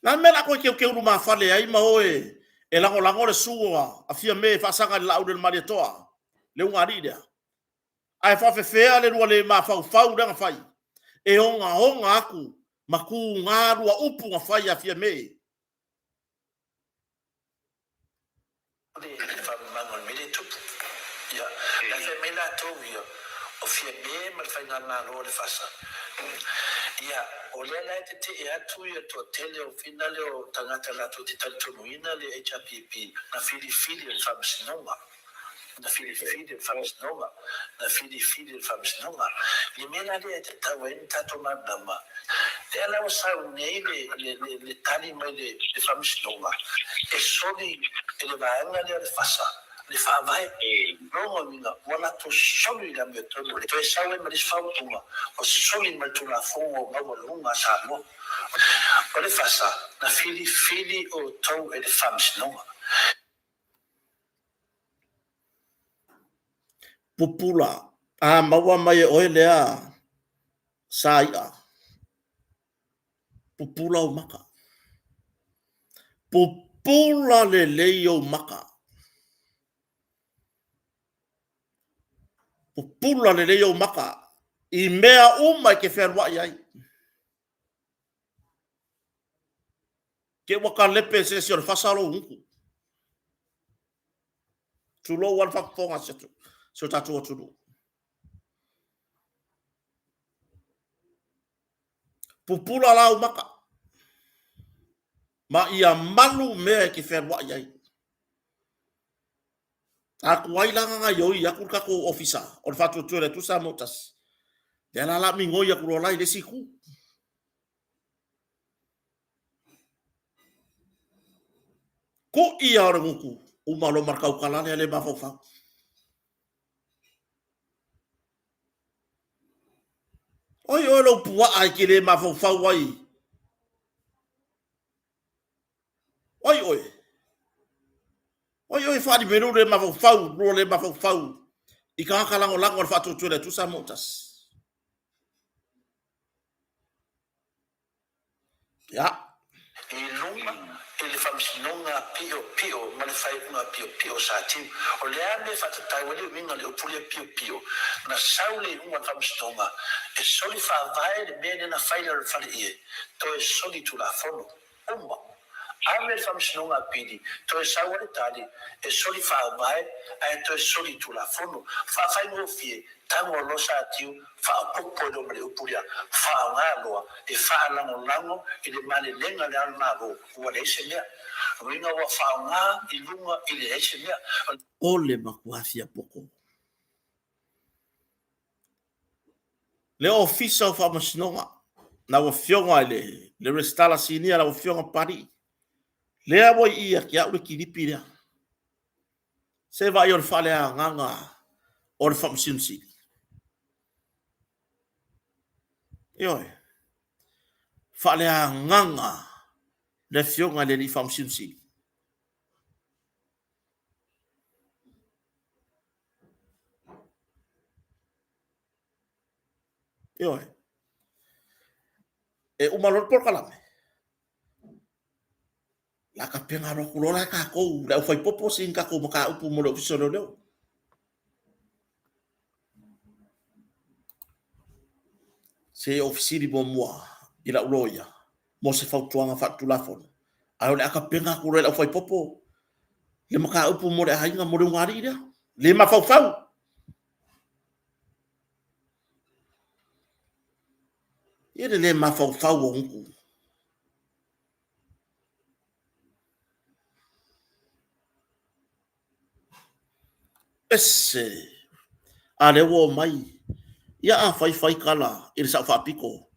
Le a le mea o le a toe teuteu lumafale ai ma o e lagolago le sua a Fiame e faasaga i le Laaulialemalietoa, le ugaalii lea? Ae faafefea le lua le mafaufau lea na fai e ogaoga atu ma tuga lua upu na fai ia Fiame? Le faamamaga o le mea lea e tupu. Ia, la e fai mai latou ia, o Fiame ma le Faigamalo a le FASA. Ia, o lea la e tetee atu ia le toatele o finale o tagata latou te talitonuina le HRPP na filifili e le Faamasinoga. Na filifili le Faamasinoga, na filifili le Faamasinoga. Le mea la lea e tatau ai ona tatou malamalama, lea la ua sau nei le, le, le, le tali mai le, le Faamasinoga, e soli e le vaega lea o le FASA le Faavae. Lona uiga, ua latou soli le amiotonu, toe sau ai ma le isi faaupuga, ua soli ma le Tulafono maualuga a Samoa. O le FASA, na filifili outou e le Faamasinoga. Pupula, a maua mai e oe lea sa i'a, pupula ou maka. Pupula lelei ou maka. Pupula lelei ou maka i mea uma e te fealuai ai. Te ua talepe e se isi o le fasa lou gutu. Tulou lava le faafofoga a si o tatou atunuu. Pupula la ou maka, ma ia malu mea e te fealuai ai. A tuai la na gaioi atu le tatou ofisa o le Faatuatua i le Atua Samoa ua Tasi, lea la la migoi atu loa la i le isi itu. Ku'i ia o le gutu, uma loa ma le tautala lea le mafaufau. Oi oe lou puaa e te le mafaufau ai. Oi oe. Oi oe faalimelu le mafaufau, lua le mafaufau i tagata lagolago a le Faatuatua i le Atua Samoa ua Tasi. Ia. I luga i le Faamasinoga Piopio ma le Faaiuga Piopio sa tiu. O le a mea e faatatau ai le uiga o le upu lea piopio? Na sau le iuga o le Faamasinoga e soli faavae le mea lea na fai i lalo o le faleie, toe soli Tulafono. Uma. Ave le Faamasinoga Apili, toe sau ai le tali, e soli faavae ae toe soli Tulafono. Faafaigofie, tago loa Satiu, faaopoopo ai loa ma le upu lea, faaaoga loa e faalagolago i le malelega a le Ao o le Malo, ua leai se mea. Uiga ua faaaoga i luga i leai se mea. O le matua fiapoto. Le Ofisa o Faamasinoga, lau Afioga i le Resitala Sinia, lau Afioga Papalii, lea ua i i ia te au le kilipi lea. Se vaai o le faaleagaga o le Faamasino Sili. Ioe, faaleagaga le Afioga i le Alii Faamasino Sili. Ioe. E uma loa le polokalame, la tapena loa atu loa la e tatou le aufaipopo sina tatou mataupu mo le Ofisa o Leoleo. Se i ou fesili muamua i lau loia mo se fautuaga faaletulafono, ae o le a tapena atu loa e le aufaipopo le mataupu mo le aiga, mo le ulugalii lea. Le mafaufau. Ia le le mafaufau o gutu. Ese! A lea ua omai, ia a fai fai tala i le Sao Faapito,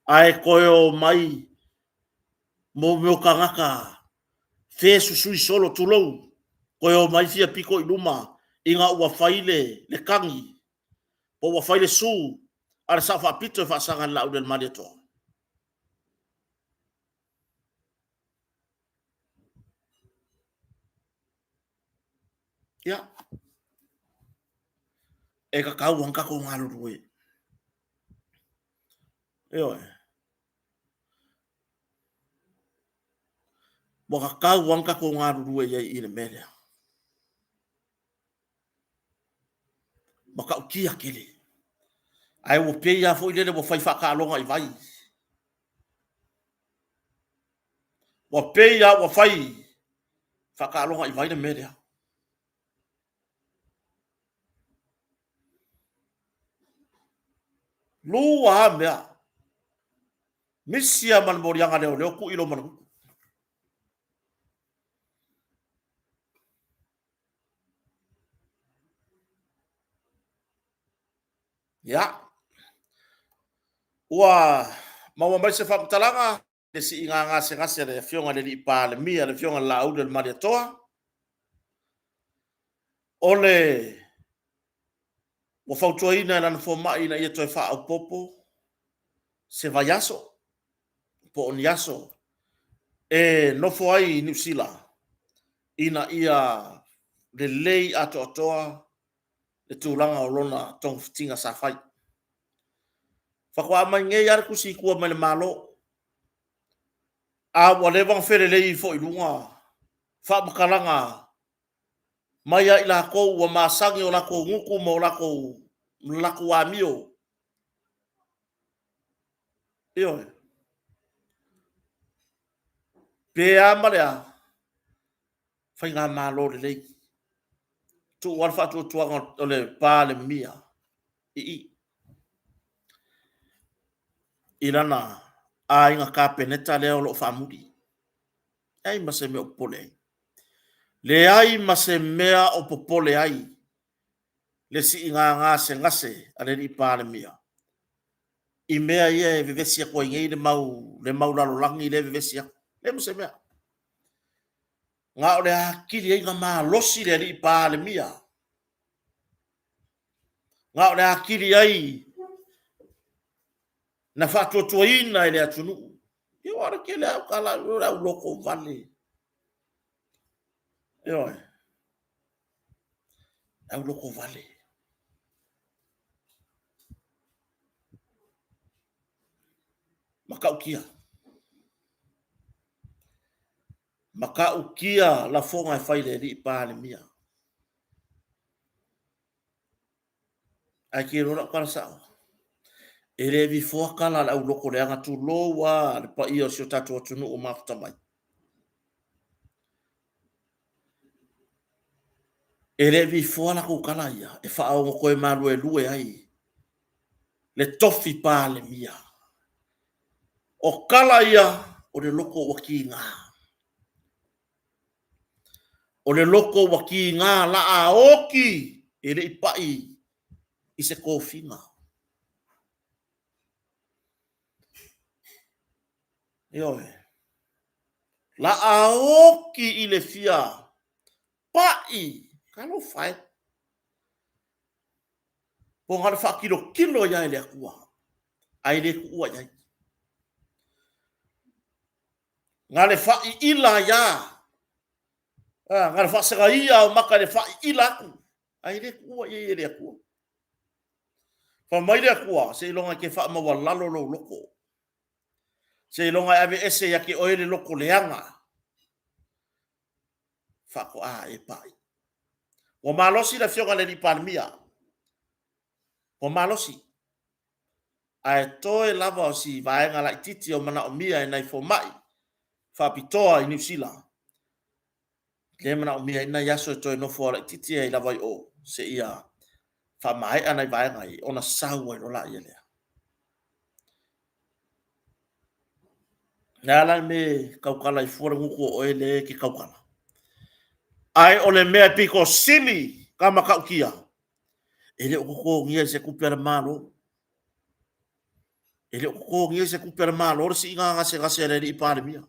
ae toe omai mo mea o tagata fe susui solo, tulou, toe omai fia pito i luma ina ua fai le, le tagi po ua fai le su a le Sao Faapito e faasaga i le Laaulialemalietoa. Ia, e tatau ona tatou galulue. Ioe. Ua tatau ona tatou galulue i ai i le mea lea. Matautia tele. Ae ua pei lava foi lele ua fai faataaloga i vai. Ua pei lava ua fai faataaloga i vai le mea lea. Lua lava mea. Misi lava ma le moliaga leoleo tuu i loma le gutu. Ia. Ua maua mai se faamatalaga le siiga gasegase a le Afioga i le Alii Palemia, le Afioga i le Laauli o le Malietoa, o le ua fautuaina e lana fomai ina ia toe faaopoopo se vaiaso po o ni aso e nofo ai i Niu Sila ina ia lelei atoatoa le tulaga o lona togafitiga sa fai. Faatoa aumai nei lava le tusi i tua mai le Malo, a ua leva ona felelei ifo i luga faamatalaga mai ia i latou ua masani o latou gutu ma o latou amio. Ioe. Pe a ma le a, faigamalo lelei. Tuu lava le faatuatuaga o le Palemia i i, i lana aiga Kapeneta lea o lo o faamuli. Leai ma se mea o popole ai. Leai ma se mea o popole ai le siiga gasegase a le alii Palemia i mea ia e vevesi atu ai nei le mau lalolagi lea e vevesi atu. Leai ma se mea. Na o le atili ai ona malosi le alii Palemia, na o le atili ai na faatuatuaina e le atunuu. Ia aua o le tele lava o tala, o le aulotovale. Ioe. Aulotovale. Matautia. Matautia lafoga e fai e le alii Palemia. Ae te iloa lau tala sao, e le vifoa tala a le auloto leaga tulou a le paia o si o tatou atunuu o mafuta mai. E le vifoa latou tala ia e faaono toe maluelue ai le tofi Palemia. O tala ia o le loto ua tiga. O le loto ua tiga laa oti e le i pai i se tofiga. Ioe. Laa oti i le fia pai. Talofa e. Po na o le faatilotilo ai lava e le Atua, ae le tuua i ai. Na le faaiila ai lava, na le faasagaia o maka i le faaiila atu, ae le tuua i ai e le Atua. Fai mai le Atua, seiloga e te faamaualalo lou loto, seiloga e aveese ia te oe le loto leaga, faatoa e pai. Ua malosi le Afioga i le Palemia, ua malosi, ae toe lava o si vaega laitiiti o manaomia e nai fomai faapitoa i Niu Sila, lea e manaomia ai nai aso e toe nofo laitiiti ai lava i o seia faamaea nai vaega ia, ona sau ai loa laia lea. Le a la le mea e tautala ai fua le gutu o oe lea e te tautala? Ae o le mea e pito sili ka matautia, e le o totogia i se tupe a le Malo. E le o totogia i se tupe a le Malo le siiga gasegase a le alii Palemia.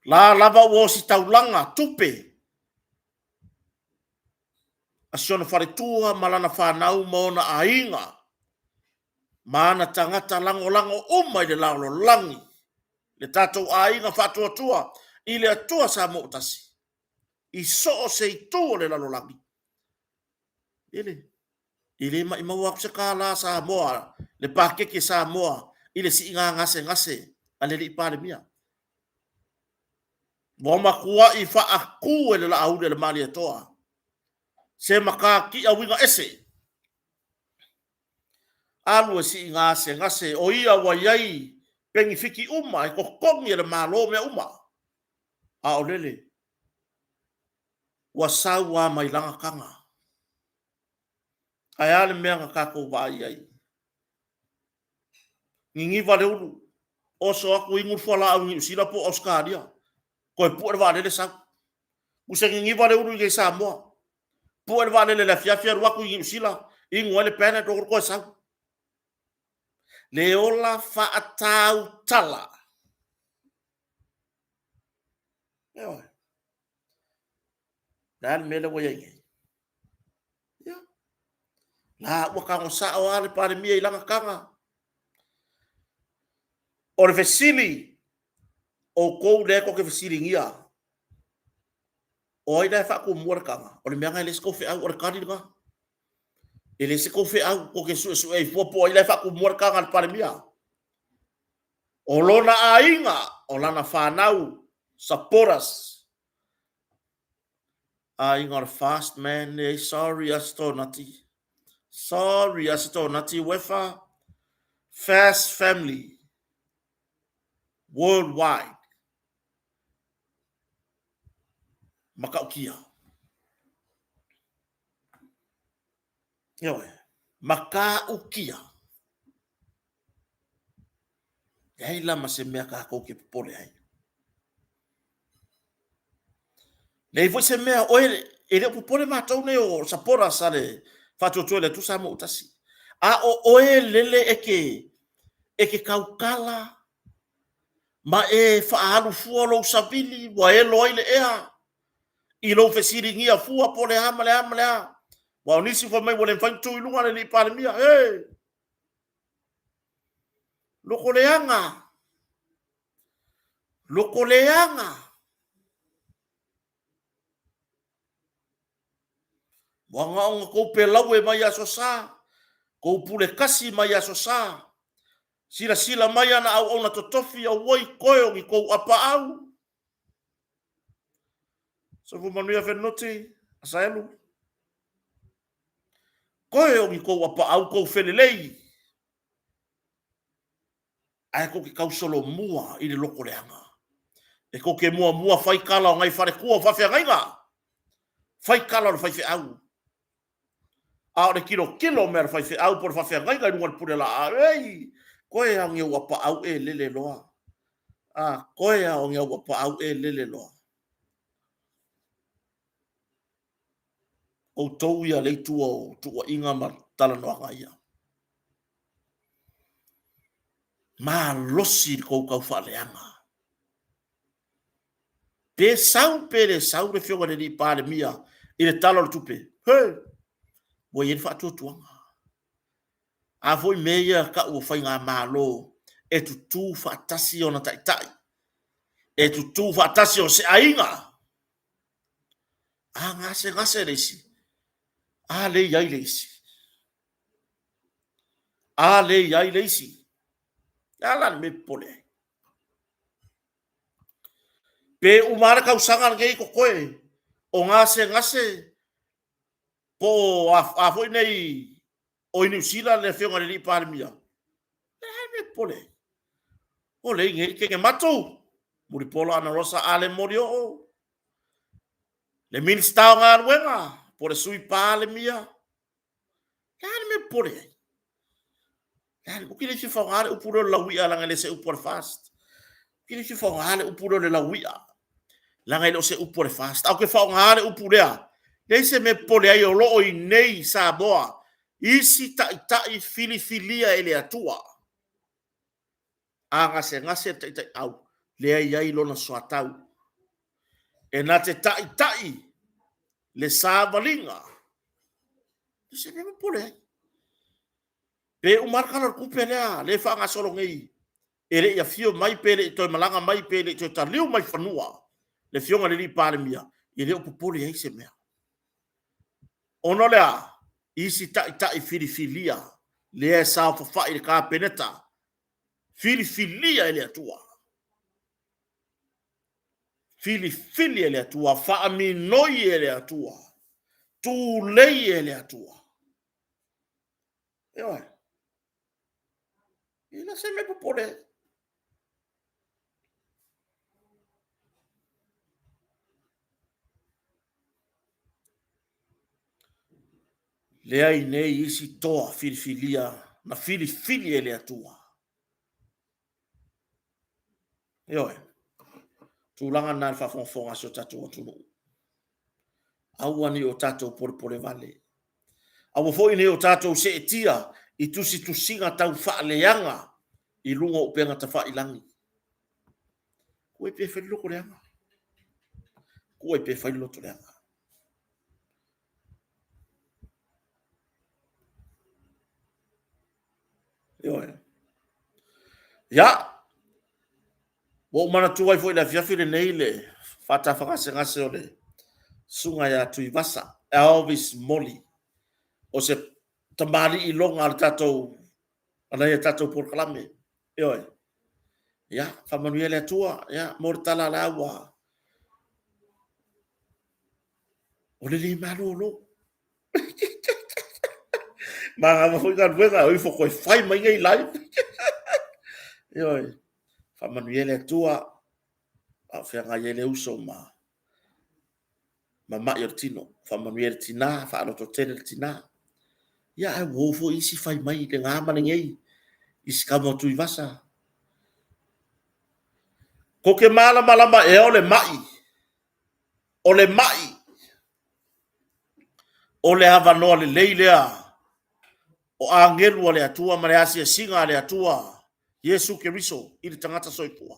La lava ua ositaulaga tupe a si ona faletua ma lana fanau ma ona aiga ma ana tagata lagolago uma i le lalolagi, le tatou aiga faatuatua i le Atua Samoa ua tasi, i so o se itu o le lalolagi. Ele, e le maumau atu se $1 Samoa, le paketi Samoa i le siiga gasegase a le alii Palemia. Ua matuai faatu e le Laauli a le Malietoa se matatia uiga ese. Alu e sii gasegase, o ia ua i ai penifiti uma e totogi e le Malo mea uma. A o lele, ua sau lava mai lana taga. Ae a le mea na tatou vaai ai? Niniva le ulu, oso atu inu le fualaau i Niu Sila po o Ausetalia, toe pue le vaalele sau. Use niniva le ulu i inei i Samoa, pue le vaalele i le afiafi alu atu i Niu Sila, Inu ai le Panadol toe sau. Le ola faatautala. Ioe. Le a le mea lea ua i ai nei? Ia. La ua tago sao lava le Palemia i lana taga. O le fesili, outou lea tou te fesiligia, o ai la e faatumua le taga? O le mea lena e leai se tou feau, o le tali lena. E leai se tou feau, tou te suesue ai fua po o ai la e faatumua le taga a le Palemia. O lona aiga, o lana fanau, supporters, aiga o le fast man, leai, sorry Asitonati. Sorry Asitonati Uefa, fast family, worldwide. Matautia. Ioe, matautia. Leai la ma se mea tatou te popole ai. Leai foi se mea, oe, e le o popole matou nei o supporters a le Faatuatua i le Atua Samoa ua tasi. A o oe lele e te, e te tautala ma e faaalu fua lou savili ua elo ai le ea i lou fesiligia fua po o le a ma le a ma le a. Aua o nisi fai mai ua le mafai ona tu i luga le alii Palemia. He! Loko leaga. Loko leaga. Ua na ona tou pelaue mai Aso Sa, tou pule kasi mai Aso Sa, silasila mai ana auauna totofi, auoi koe o ni tou apaau. Soifua manuia Fenunuti, Asaelu. Koe o ni tou apaau tou felelei, ae tou te tausolomua i le loko leaga. E tou te muamua fai tala o nai faletua o faafeagaiga, fai tala o le faifeau. A o le tilotilo o mea a le faifeau po o le faafeagaiga i luga o le pule laau, ei, koe lava o ni ou apaau e lele loa. A, koe lava o ni au apaau e lele loa. Outou ia le itu o tuuaiga ma talanoaga ia. Malosi le tou taufaaleaga. Pe sau pe le sau le Afioga i le alii Palemia i le Tala o le Tupe, he! Ua i ai le faatuatuaga. A foi mea ia tau o faigamalo e tutu faatasi ona taitai, e tutu faatasi o se aiga. A gasegase le isi, a lea e i ai le isi. A lea e i ai le isi. Le a la le mea e popole ai? Pe uma lava le tausaga lenei totoe o gasegase po o a foi nei o i Niu Sila le Afioga i le alii Palemia, le a le mea e popole ai? O lea e i nei le teine matu, Mulipola Anarosa Ale Molioo, le Minisita o Galuega po o le Sui Palemia. Le a le mea e popole ai? Le a le, ou te le fia faaaoga le upu lea o le lauia leaga e le o se upu a le FAST. Ou te le fia faaaoga le upu lea o le lauia leaga e le o se upu a le FAST. Ae ou te faaaoga le upu lea, leai se mea e popole ai o lo o i inei i Samoa isi taitai filifilia e le Atua. A gasegase le taitaiau, lea e i ai lona soatau. E na te taitai le savaliga. E se mea popole ai. Pe uma lava le Tala o le Tupe lea, lea e faagasolo nei, e le i afio mai pe le i toe malaga mai pe le i toe taliu mai fanua le Afioga i le alii Palemia, e le o popole ai se mea. Ona o le a? Isi taitai filifilia lea e saofafai i le Kapeneta, filifilia e le Atua. Filifili e le Atua, faaminoi e le Atua, tulei e le Atua. Ioe. E le se mea popole ai. Leai nei isi toa filifilia na filifili e le Atua. Ioe. Tulaga na le faafogafoga a si o tatou atunuu. Aua ne i o tatou polepole vale. Aua foi ne i o tatou seetia i tusitusiga tau faaleaga i luga o upega tafailagi. Kuai pe fai le loto leaga. Kuai pe fai le loto leaga. Ioe. Ia, ua ou manatua ai foi i le afiafi lenei le faatafagasegase o le susuga ia Tuivasa, Elvis Moli, o se tamalii iloga a le tatou, a nai a tatou polokalame. Ioe. Ia, faamanuia le Atua, ia, mo le tala la ua, o le le malolo. Magama foi galuega, o ifo koe fai mai nei live. Ioe, faamanuia le Atua, a o feagai ai le uso ma mai o le tino. Faamanuia le tina, faalototele le tina. Ia, ae ua o foi isi fai mai i le ma lenei, isi kama o Tuivasa. Ko ke malamalama ea o le mai, o le mai, o le avanoa lelei lea o agelu a le Atua ma le asiasiga a le Atua, Iesu Keriso i le tagata soifua.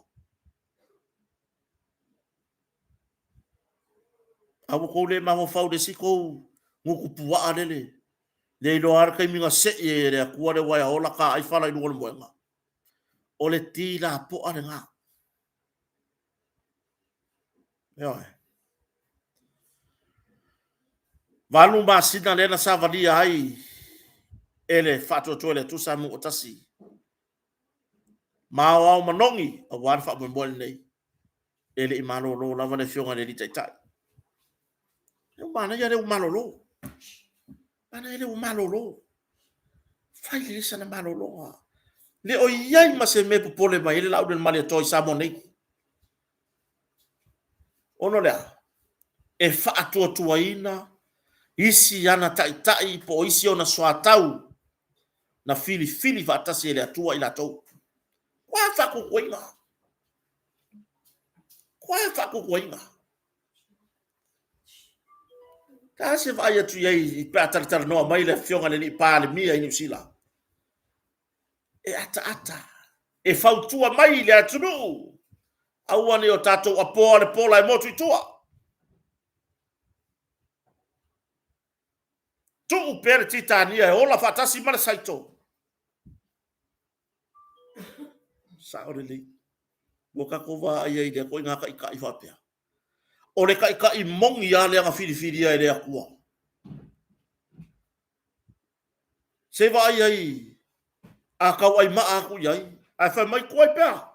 A ua tou le mafaufau i le isi tou gutu puaa lele, le iloa lava le taimi na sei ai e le Atua le uaea ola taai fala i luga o le moega. O le ti lapoa lena. Ioe. 8 masina lea na savalia ai e le Faatuatua i le Atua Samoa ua tasi ma aoao manogi aua le faamoemoe lenei. E le i malolo lava le Afioga i le Alii Taitai. E manaia lea ua malolo. Manaia lea ua malolo. Fai lelei sana malologa. Le o i ai ma se mea e popole mai ai le Laaulialemalietoa i Samoa nei. Ona o le a? E faatuatuaina isi ana taitai po o isi ona soatau na filifili faatasi e le Atua i latou. Ua faatuatuaina. Ua faatuatuaina. Ta se vaai atu i ai pe a talatalanoa mai le afioga i le alii Palemia i Niu Sila. E ataata, e fautua mai i le atunuu, aua ne i o tatou apoa le pola e motu i tua. Tuu pea le Titania e ola faatasi ma le Saito. Sao lelei. Ua tatou vaai ai i lea ituaiga taitai faapea. O le taitai moni lava lea na filifilia e le Atua. Se vaai ai a tauai maa atu i ai, ae fai mai, tuai pea,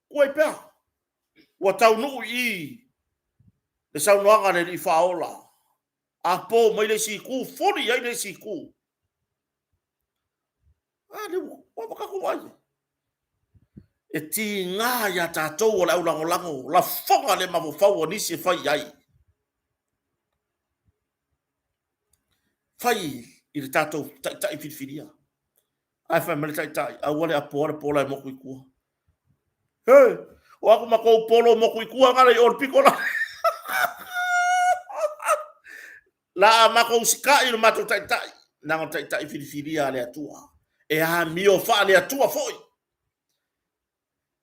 tuai pea. Ua taunuu i i le saunoaga a le Alii Faaola. A po mai le isi itu, fuli i ai le isi itu. A lea ua tatou vaai. E tiga ia tatou o le aulagolago lafoga le mafaufau o nisi e fai i ai. Fai i le tatou taitai filifilia. Ae fai mai le taitai, aua le apoa le pola e motu i tua. He, o aku ma kou polo motu i tua ngala i o le pito la. La a matou usikai i le matou taitai, leaga o le taitai filifilia a le Atua. E amio faale-Atua foi.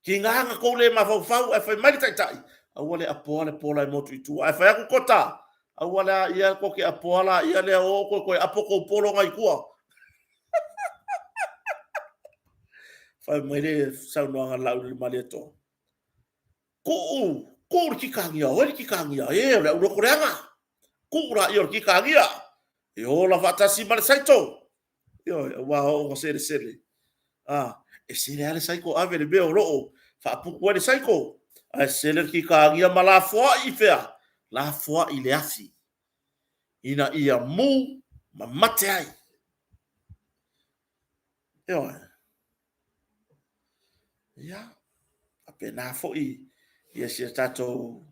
Tiga na tou le mafaufau ae fai mai le taitai, aua le apoa le pola e motu i tua. Ae fai atu Kota, aua le a ia tou te apoa la ia lea o toe toe apo tou polo na i tua. Fai mai le saunoaga a Laaulialemalietoa. Tuu, tuu le titagia, o ai le titagia? E, o le au loto leaga. Tuu laia o le titagia. E ola faatasi ma le saito. Ioe, aua oo ina selesele. A, e sele lava le saiko ave le mea o lo o faaputu ai le saiko. Ae sele le titagia ma lafoai i fea? Lafoai i le afi ina ia mu ma mate ai. Ioe. Ia, faapena foi ia si a tatou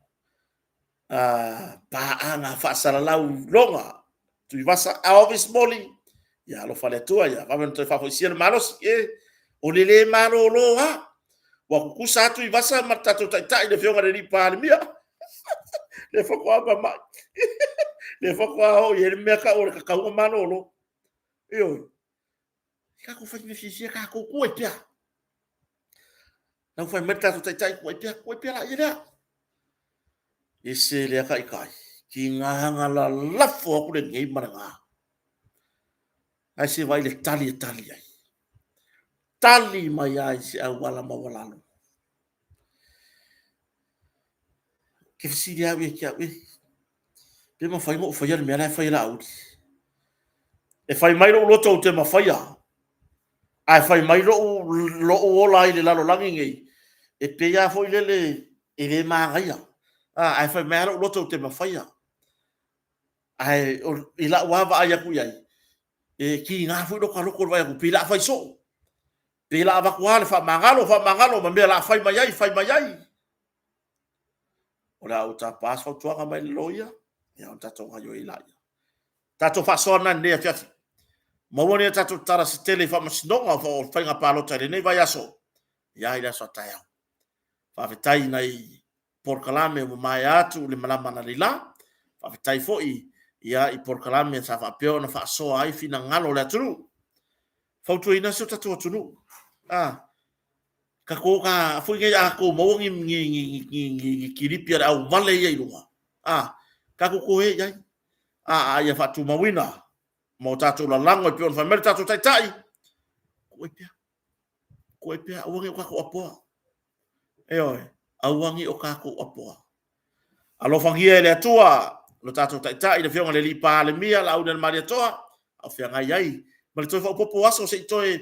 paaga faasalalau loga Tuivasa Elvis Moli, ia alofa le Atua, ia vave ona toe faafoisia le malosi. E, o le le malolo lava. Ua tutusa lava Tuivasa ma le tatou taitai le Afioga i le Alii Palemia. Le faatoa mamai. Le faatoa oo i ai le mea tau o le tatau ona malolo. Ioe. Tatou fai mea fiafia tatou, ku ai pea. Lau fai mai le tatou taitai, ku ai pea, ku ai pea la ia lea. E se lea taitai, ki nganga lalafo atu lenei ma lena. Ae se vai le tali e tali ai. Tali mai ai se auala maualalo. Ke fesili au ia te au, e, pe mafai ona ou faia le mea la e fai e Laauli? E fai mai lou loto ou te mafaia, ae fai mai lou ola ai le lalolagi nei, e pei lava foi lele e le manaia. Ae fai mai lava lou loto ou te mafaia. Ae i lau lava vaai atu i ai, e tiga foi lota loto i le vaai atu, pei o le a fai soo. Pei o le a avatu lava le faamagalo, faamagalo ma mea o le a fai mai ai, fai mai ai. O le a ou tapa se fautuaga mai le loia, ia ona tatou gaoioi ai lea. Tatou faasoa lena i lenei afiafi. Maua ni a tatou tala se tele i faamasinoga o faiga palota i lenei vaiaso, ia i le aso a taeao. Faafetai i nai polokalame ua maea atu le malama analeila. Faafetai foi ia i polokalame sa faapea ona faasoa ai finagalo o le atunuu. Fautuaina si o tatou atunuu. Ah, tatou ka foi nei a tou maua ni ni ni ni ni kilipi a le auvale ia i luga. Ah, tatou toe i ai. Ah, a ia faatumauina ma o tatou lalago e pei ona fai mai le tatou taitai. Kuai pea. Kuai pea, aua ne i o tatou apoa. Ioe, aua ne i o tatou apoa. Alofagia e le Atua lo tatou Taitai, le Afioga i le Alii Palemia, Laauli Malietoa, a o feagai ai ma le toe faaopoopo o aso se i toe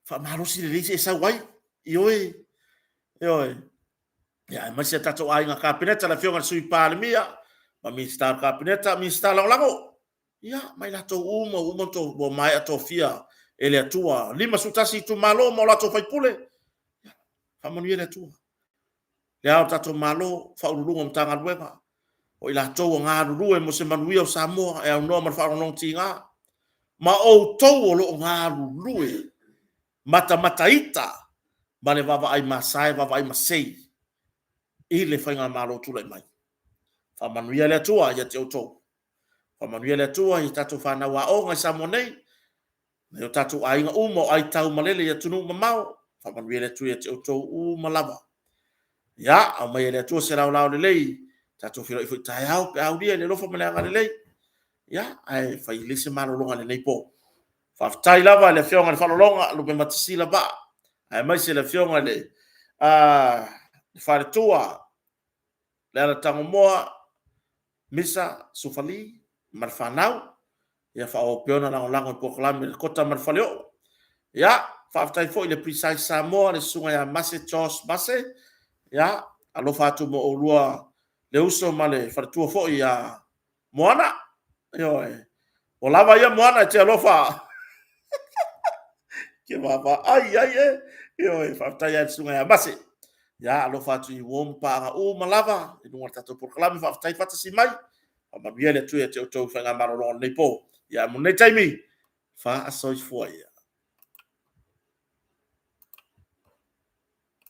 faamalosi lelei se i sau ai. Ioe, ioe. Ia, aemaise a tatou aiga Kapeneta, le Afioga i le Sui Palemia, ma Minisita o le Kapeneta, Minisita Lagolago, ia, ma i latou uma ua uma ua maea tofia e le Atua, 51 itumalo ma o latou faipule, ia, faamanuia le Atua. Le ao o le tatou Malo, Faauluuluga o Matagaluega, o i latou o galulue mo se manuia o Samoa e aunoa ma le faalogologotiga, ma outou o lo o galulue matamataita ma le vaavaai masae, vaavaai masei i le faigamalo o tulai mai. Faamanuia le Atua ia te outou. Faamanuia le Atua i a tatou fanau aoga i Samoa nei, nai o tatou aiga uma o aitaumalele i atunuu mamao. Faamanuia le Atua ia te outou uma lava. Ia, aumaia e le Atua se laolao lelei, tatou feiloai foi taeao pe a aulia i le alofa ma le agalelei. Ia, ae fai lelei se malologa i lenei po. Faafetai lava i le Afioga i le Faalologa Lupematasila Vaa, aemaise le Afioga i le Faletua Leala Tagomoa, Misa Sufali ma le fanau, ia faaauau pea ona lagolago i polokalame i le Kota ma le Faleoo. Ia, faafetai foi i le Precise Samoa, le susuga ia Mase Josh Mase, ia, alofa atu mo oulua le uso ma le faletua foi ia Moana. Ioe. Ua lava ia Moana e te alofa. Ke vaavaai ai e. Ioe, faafetai lava i le susuga ia Mase. Ia, alofa atu i uo ma paaga uma lava i luga o le tatou polokalame, faafetai faatasi mai. Faamanuia le Atua ia te outou i faigamalologa o lenei po. Ia, mo lenei taimi, faasoifua ia.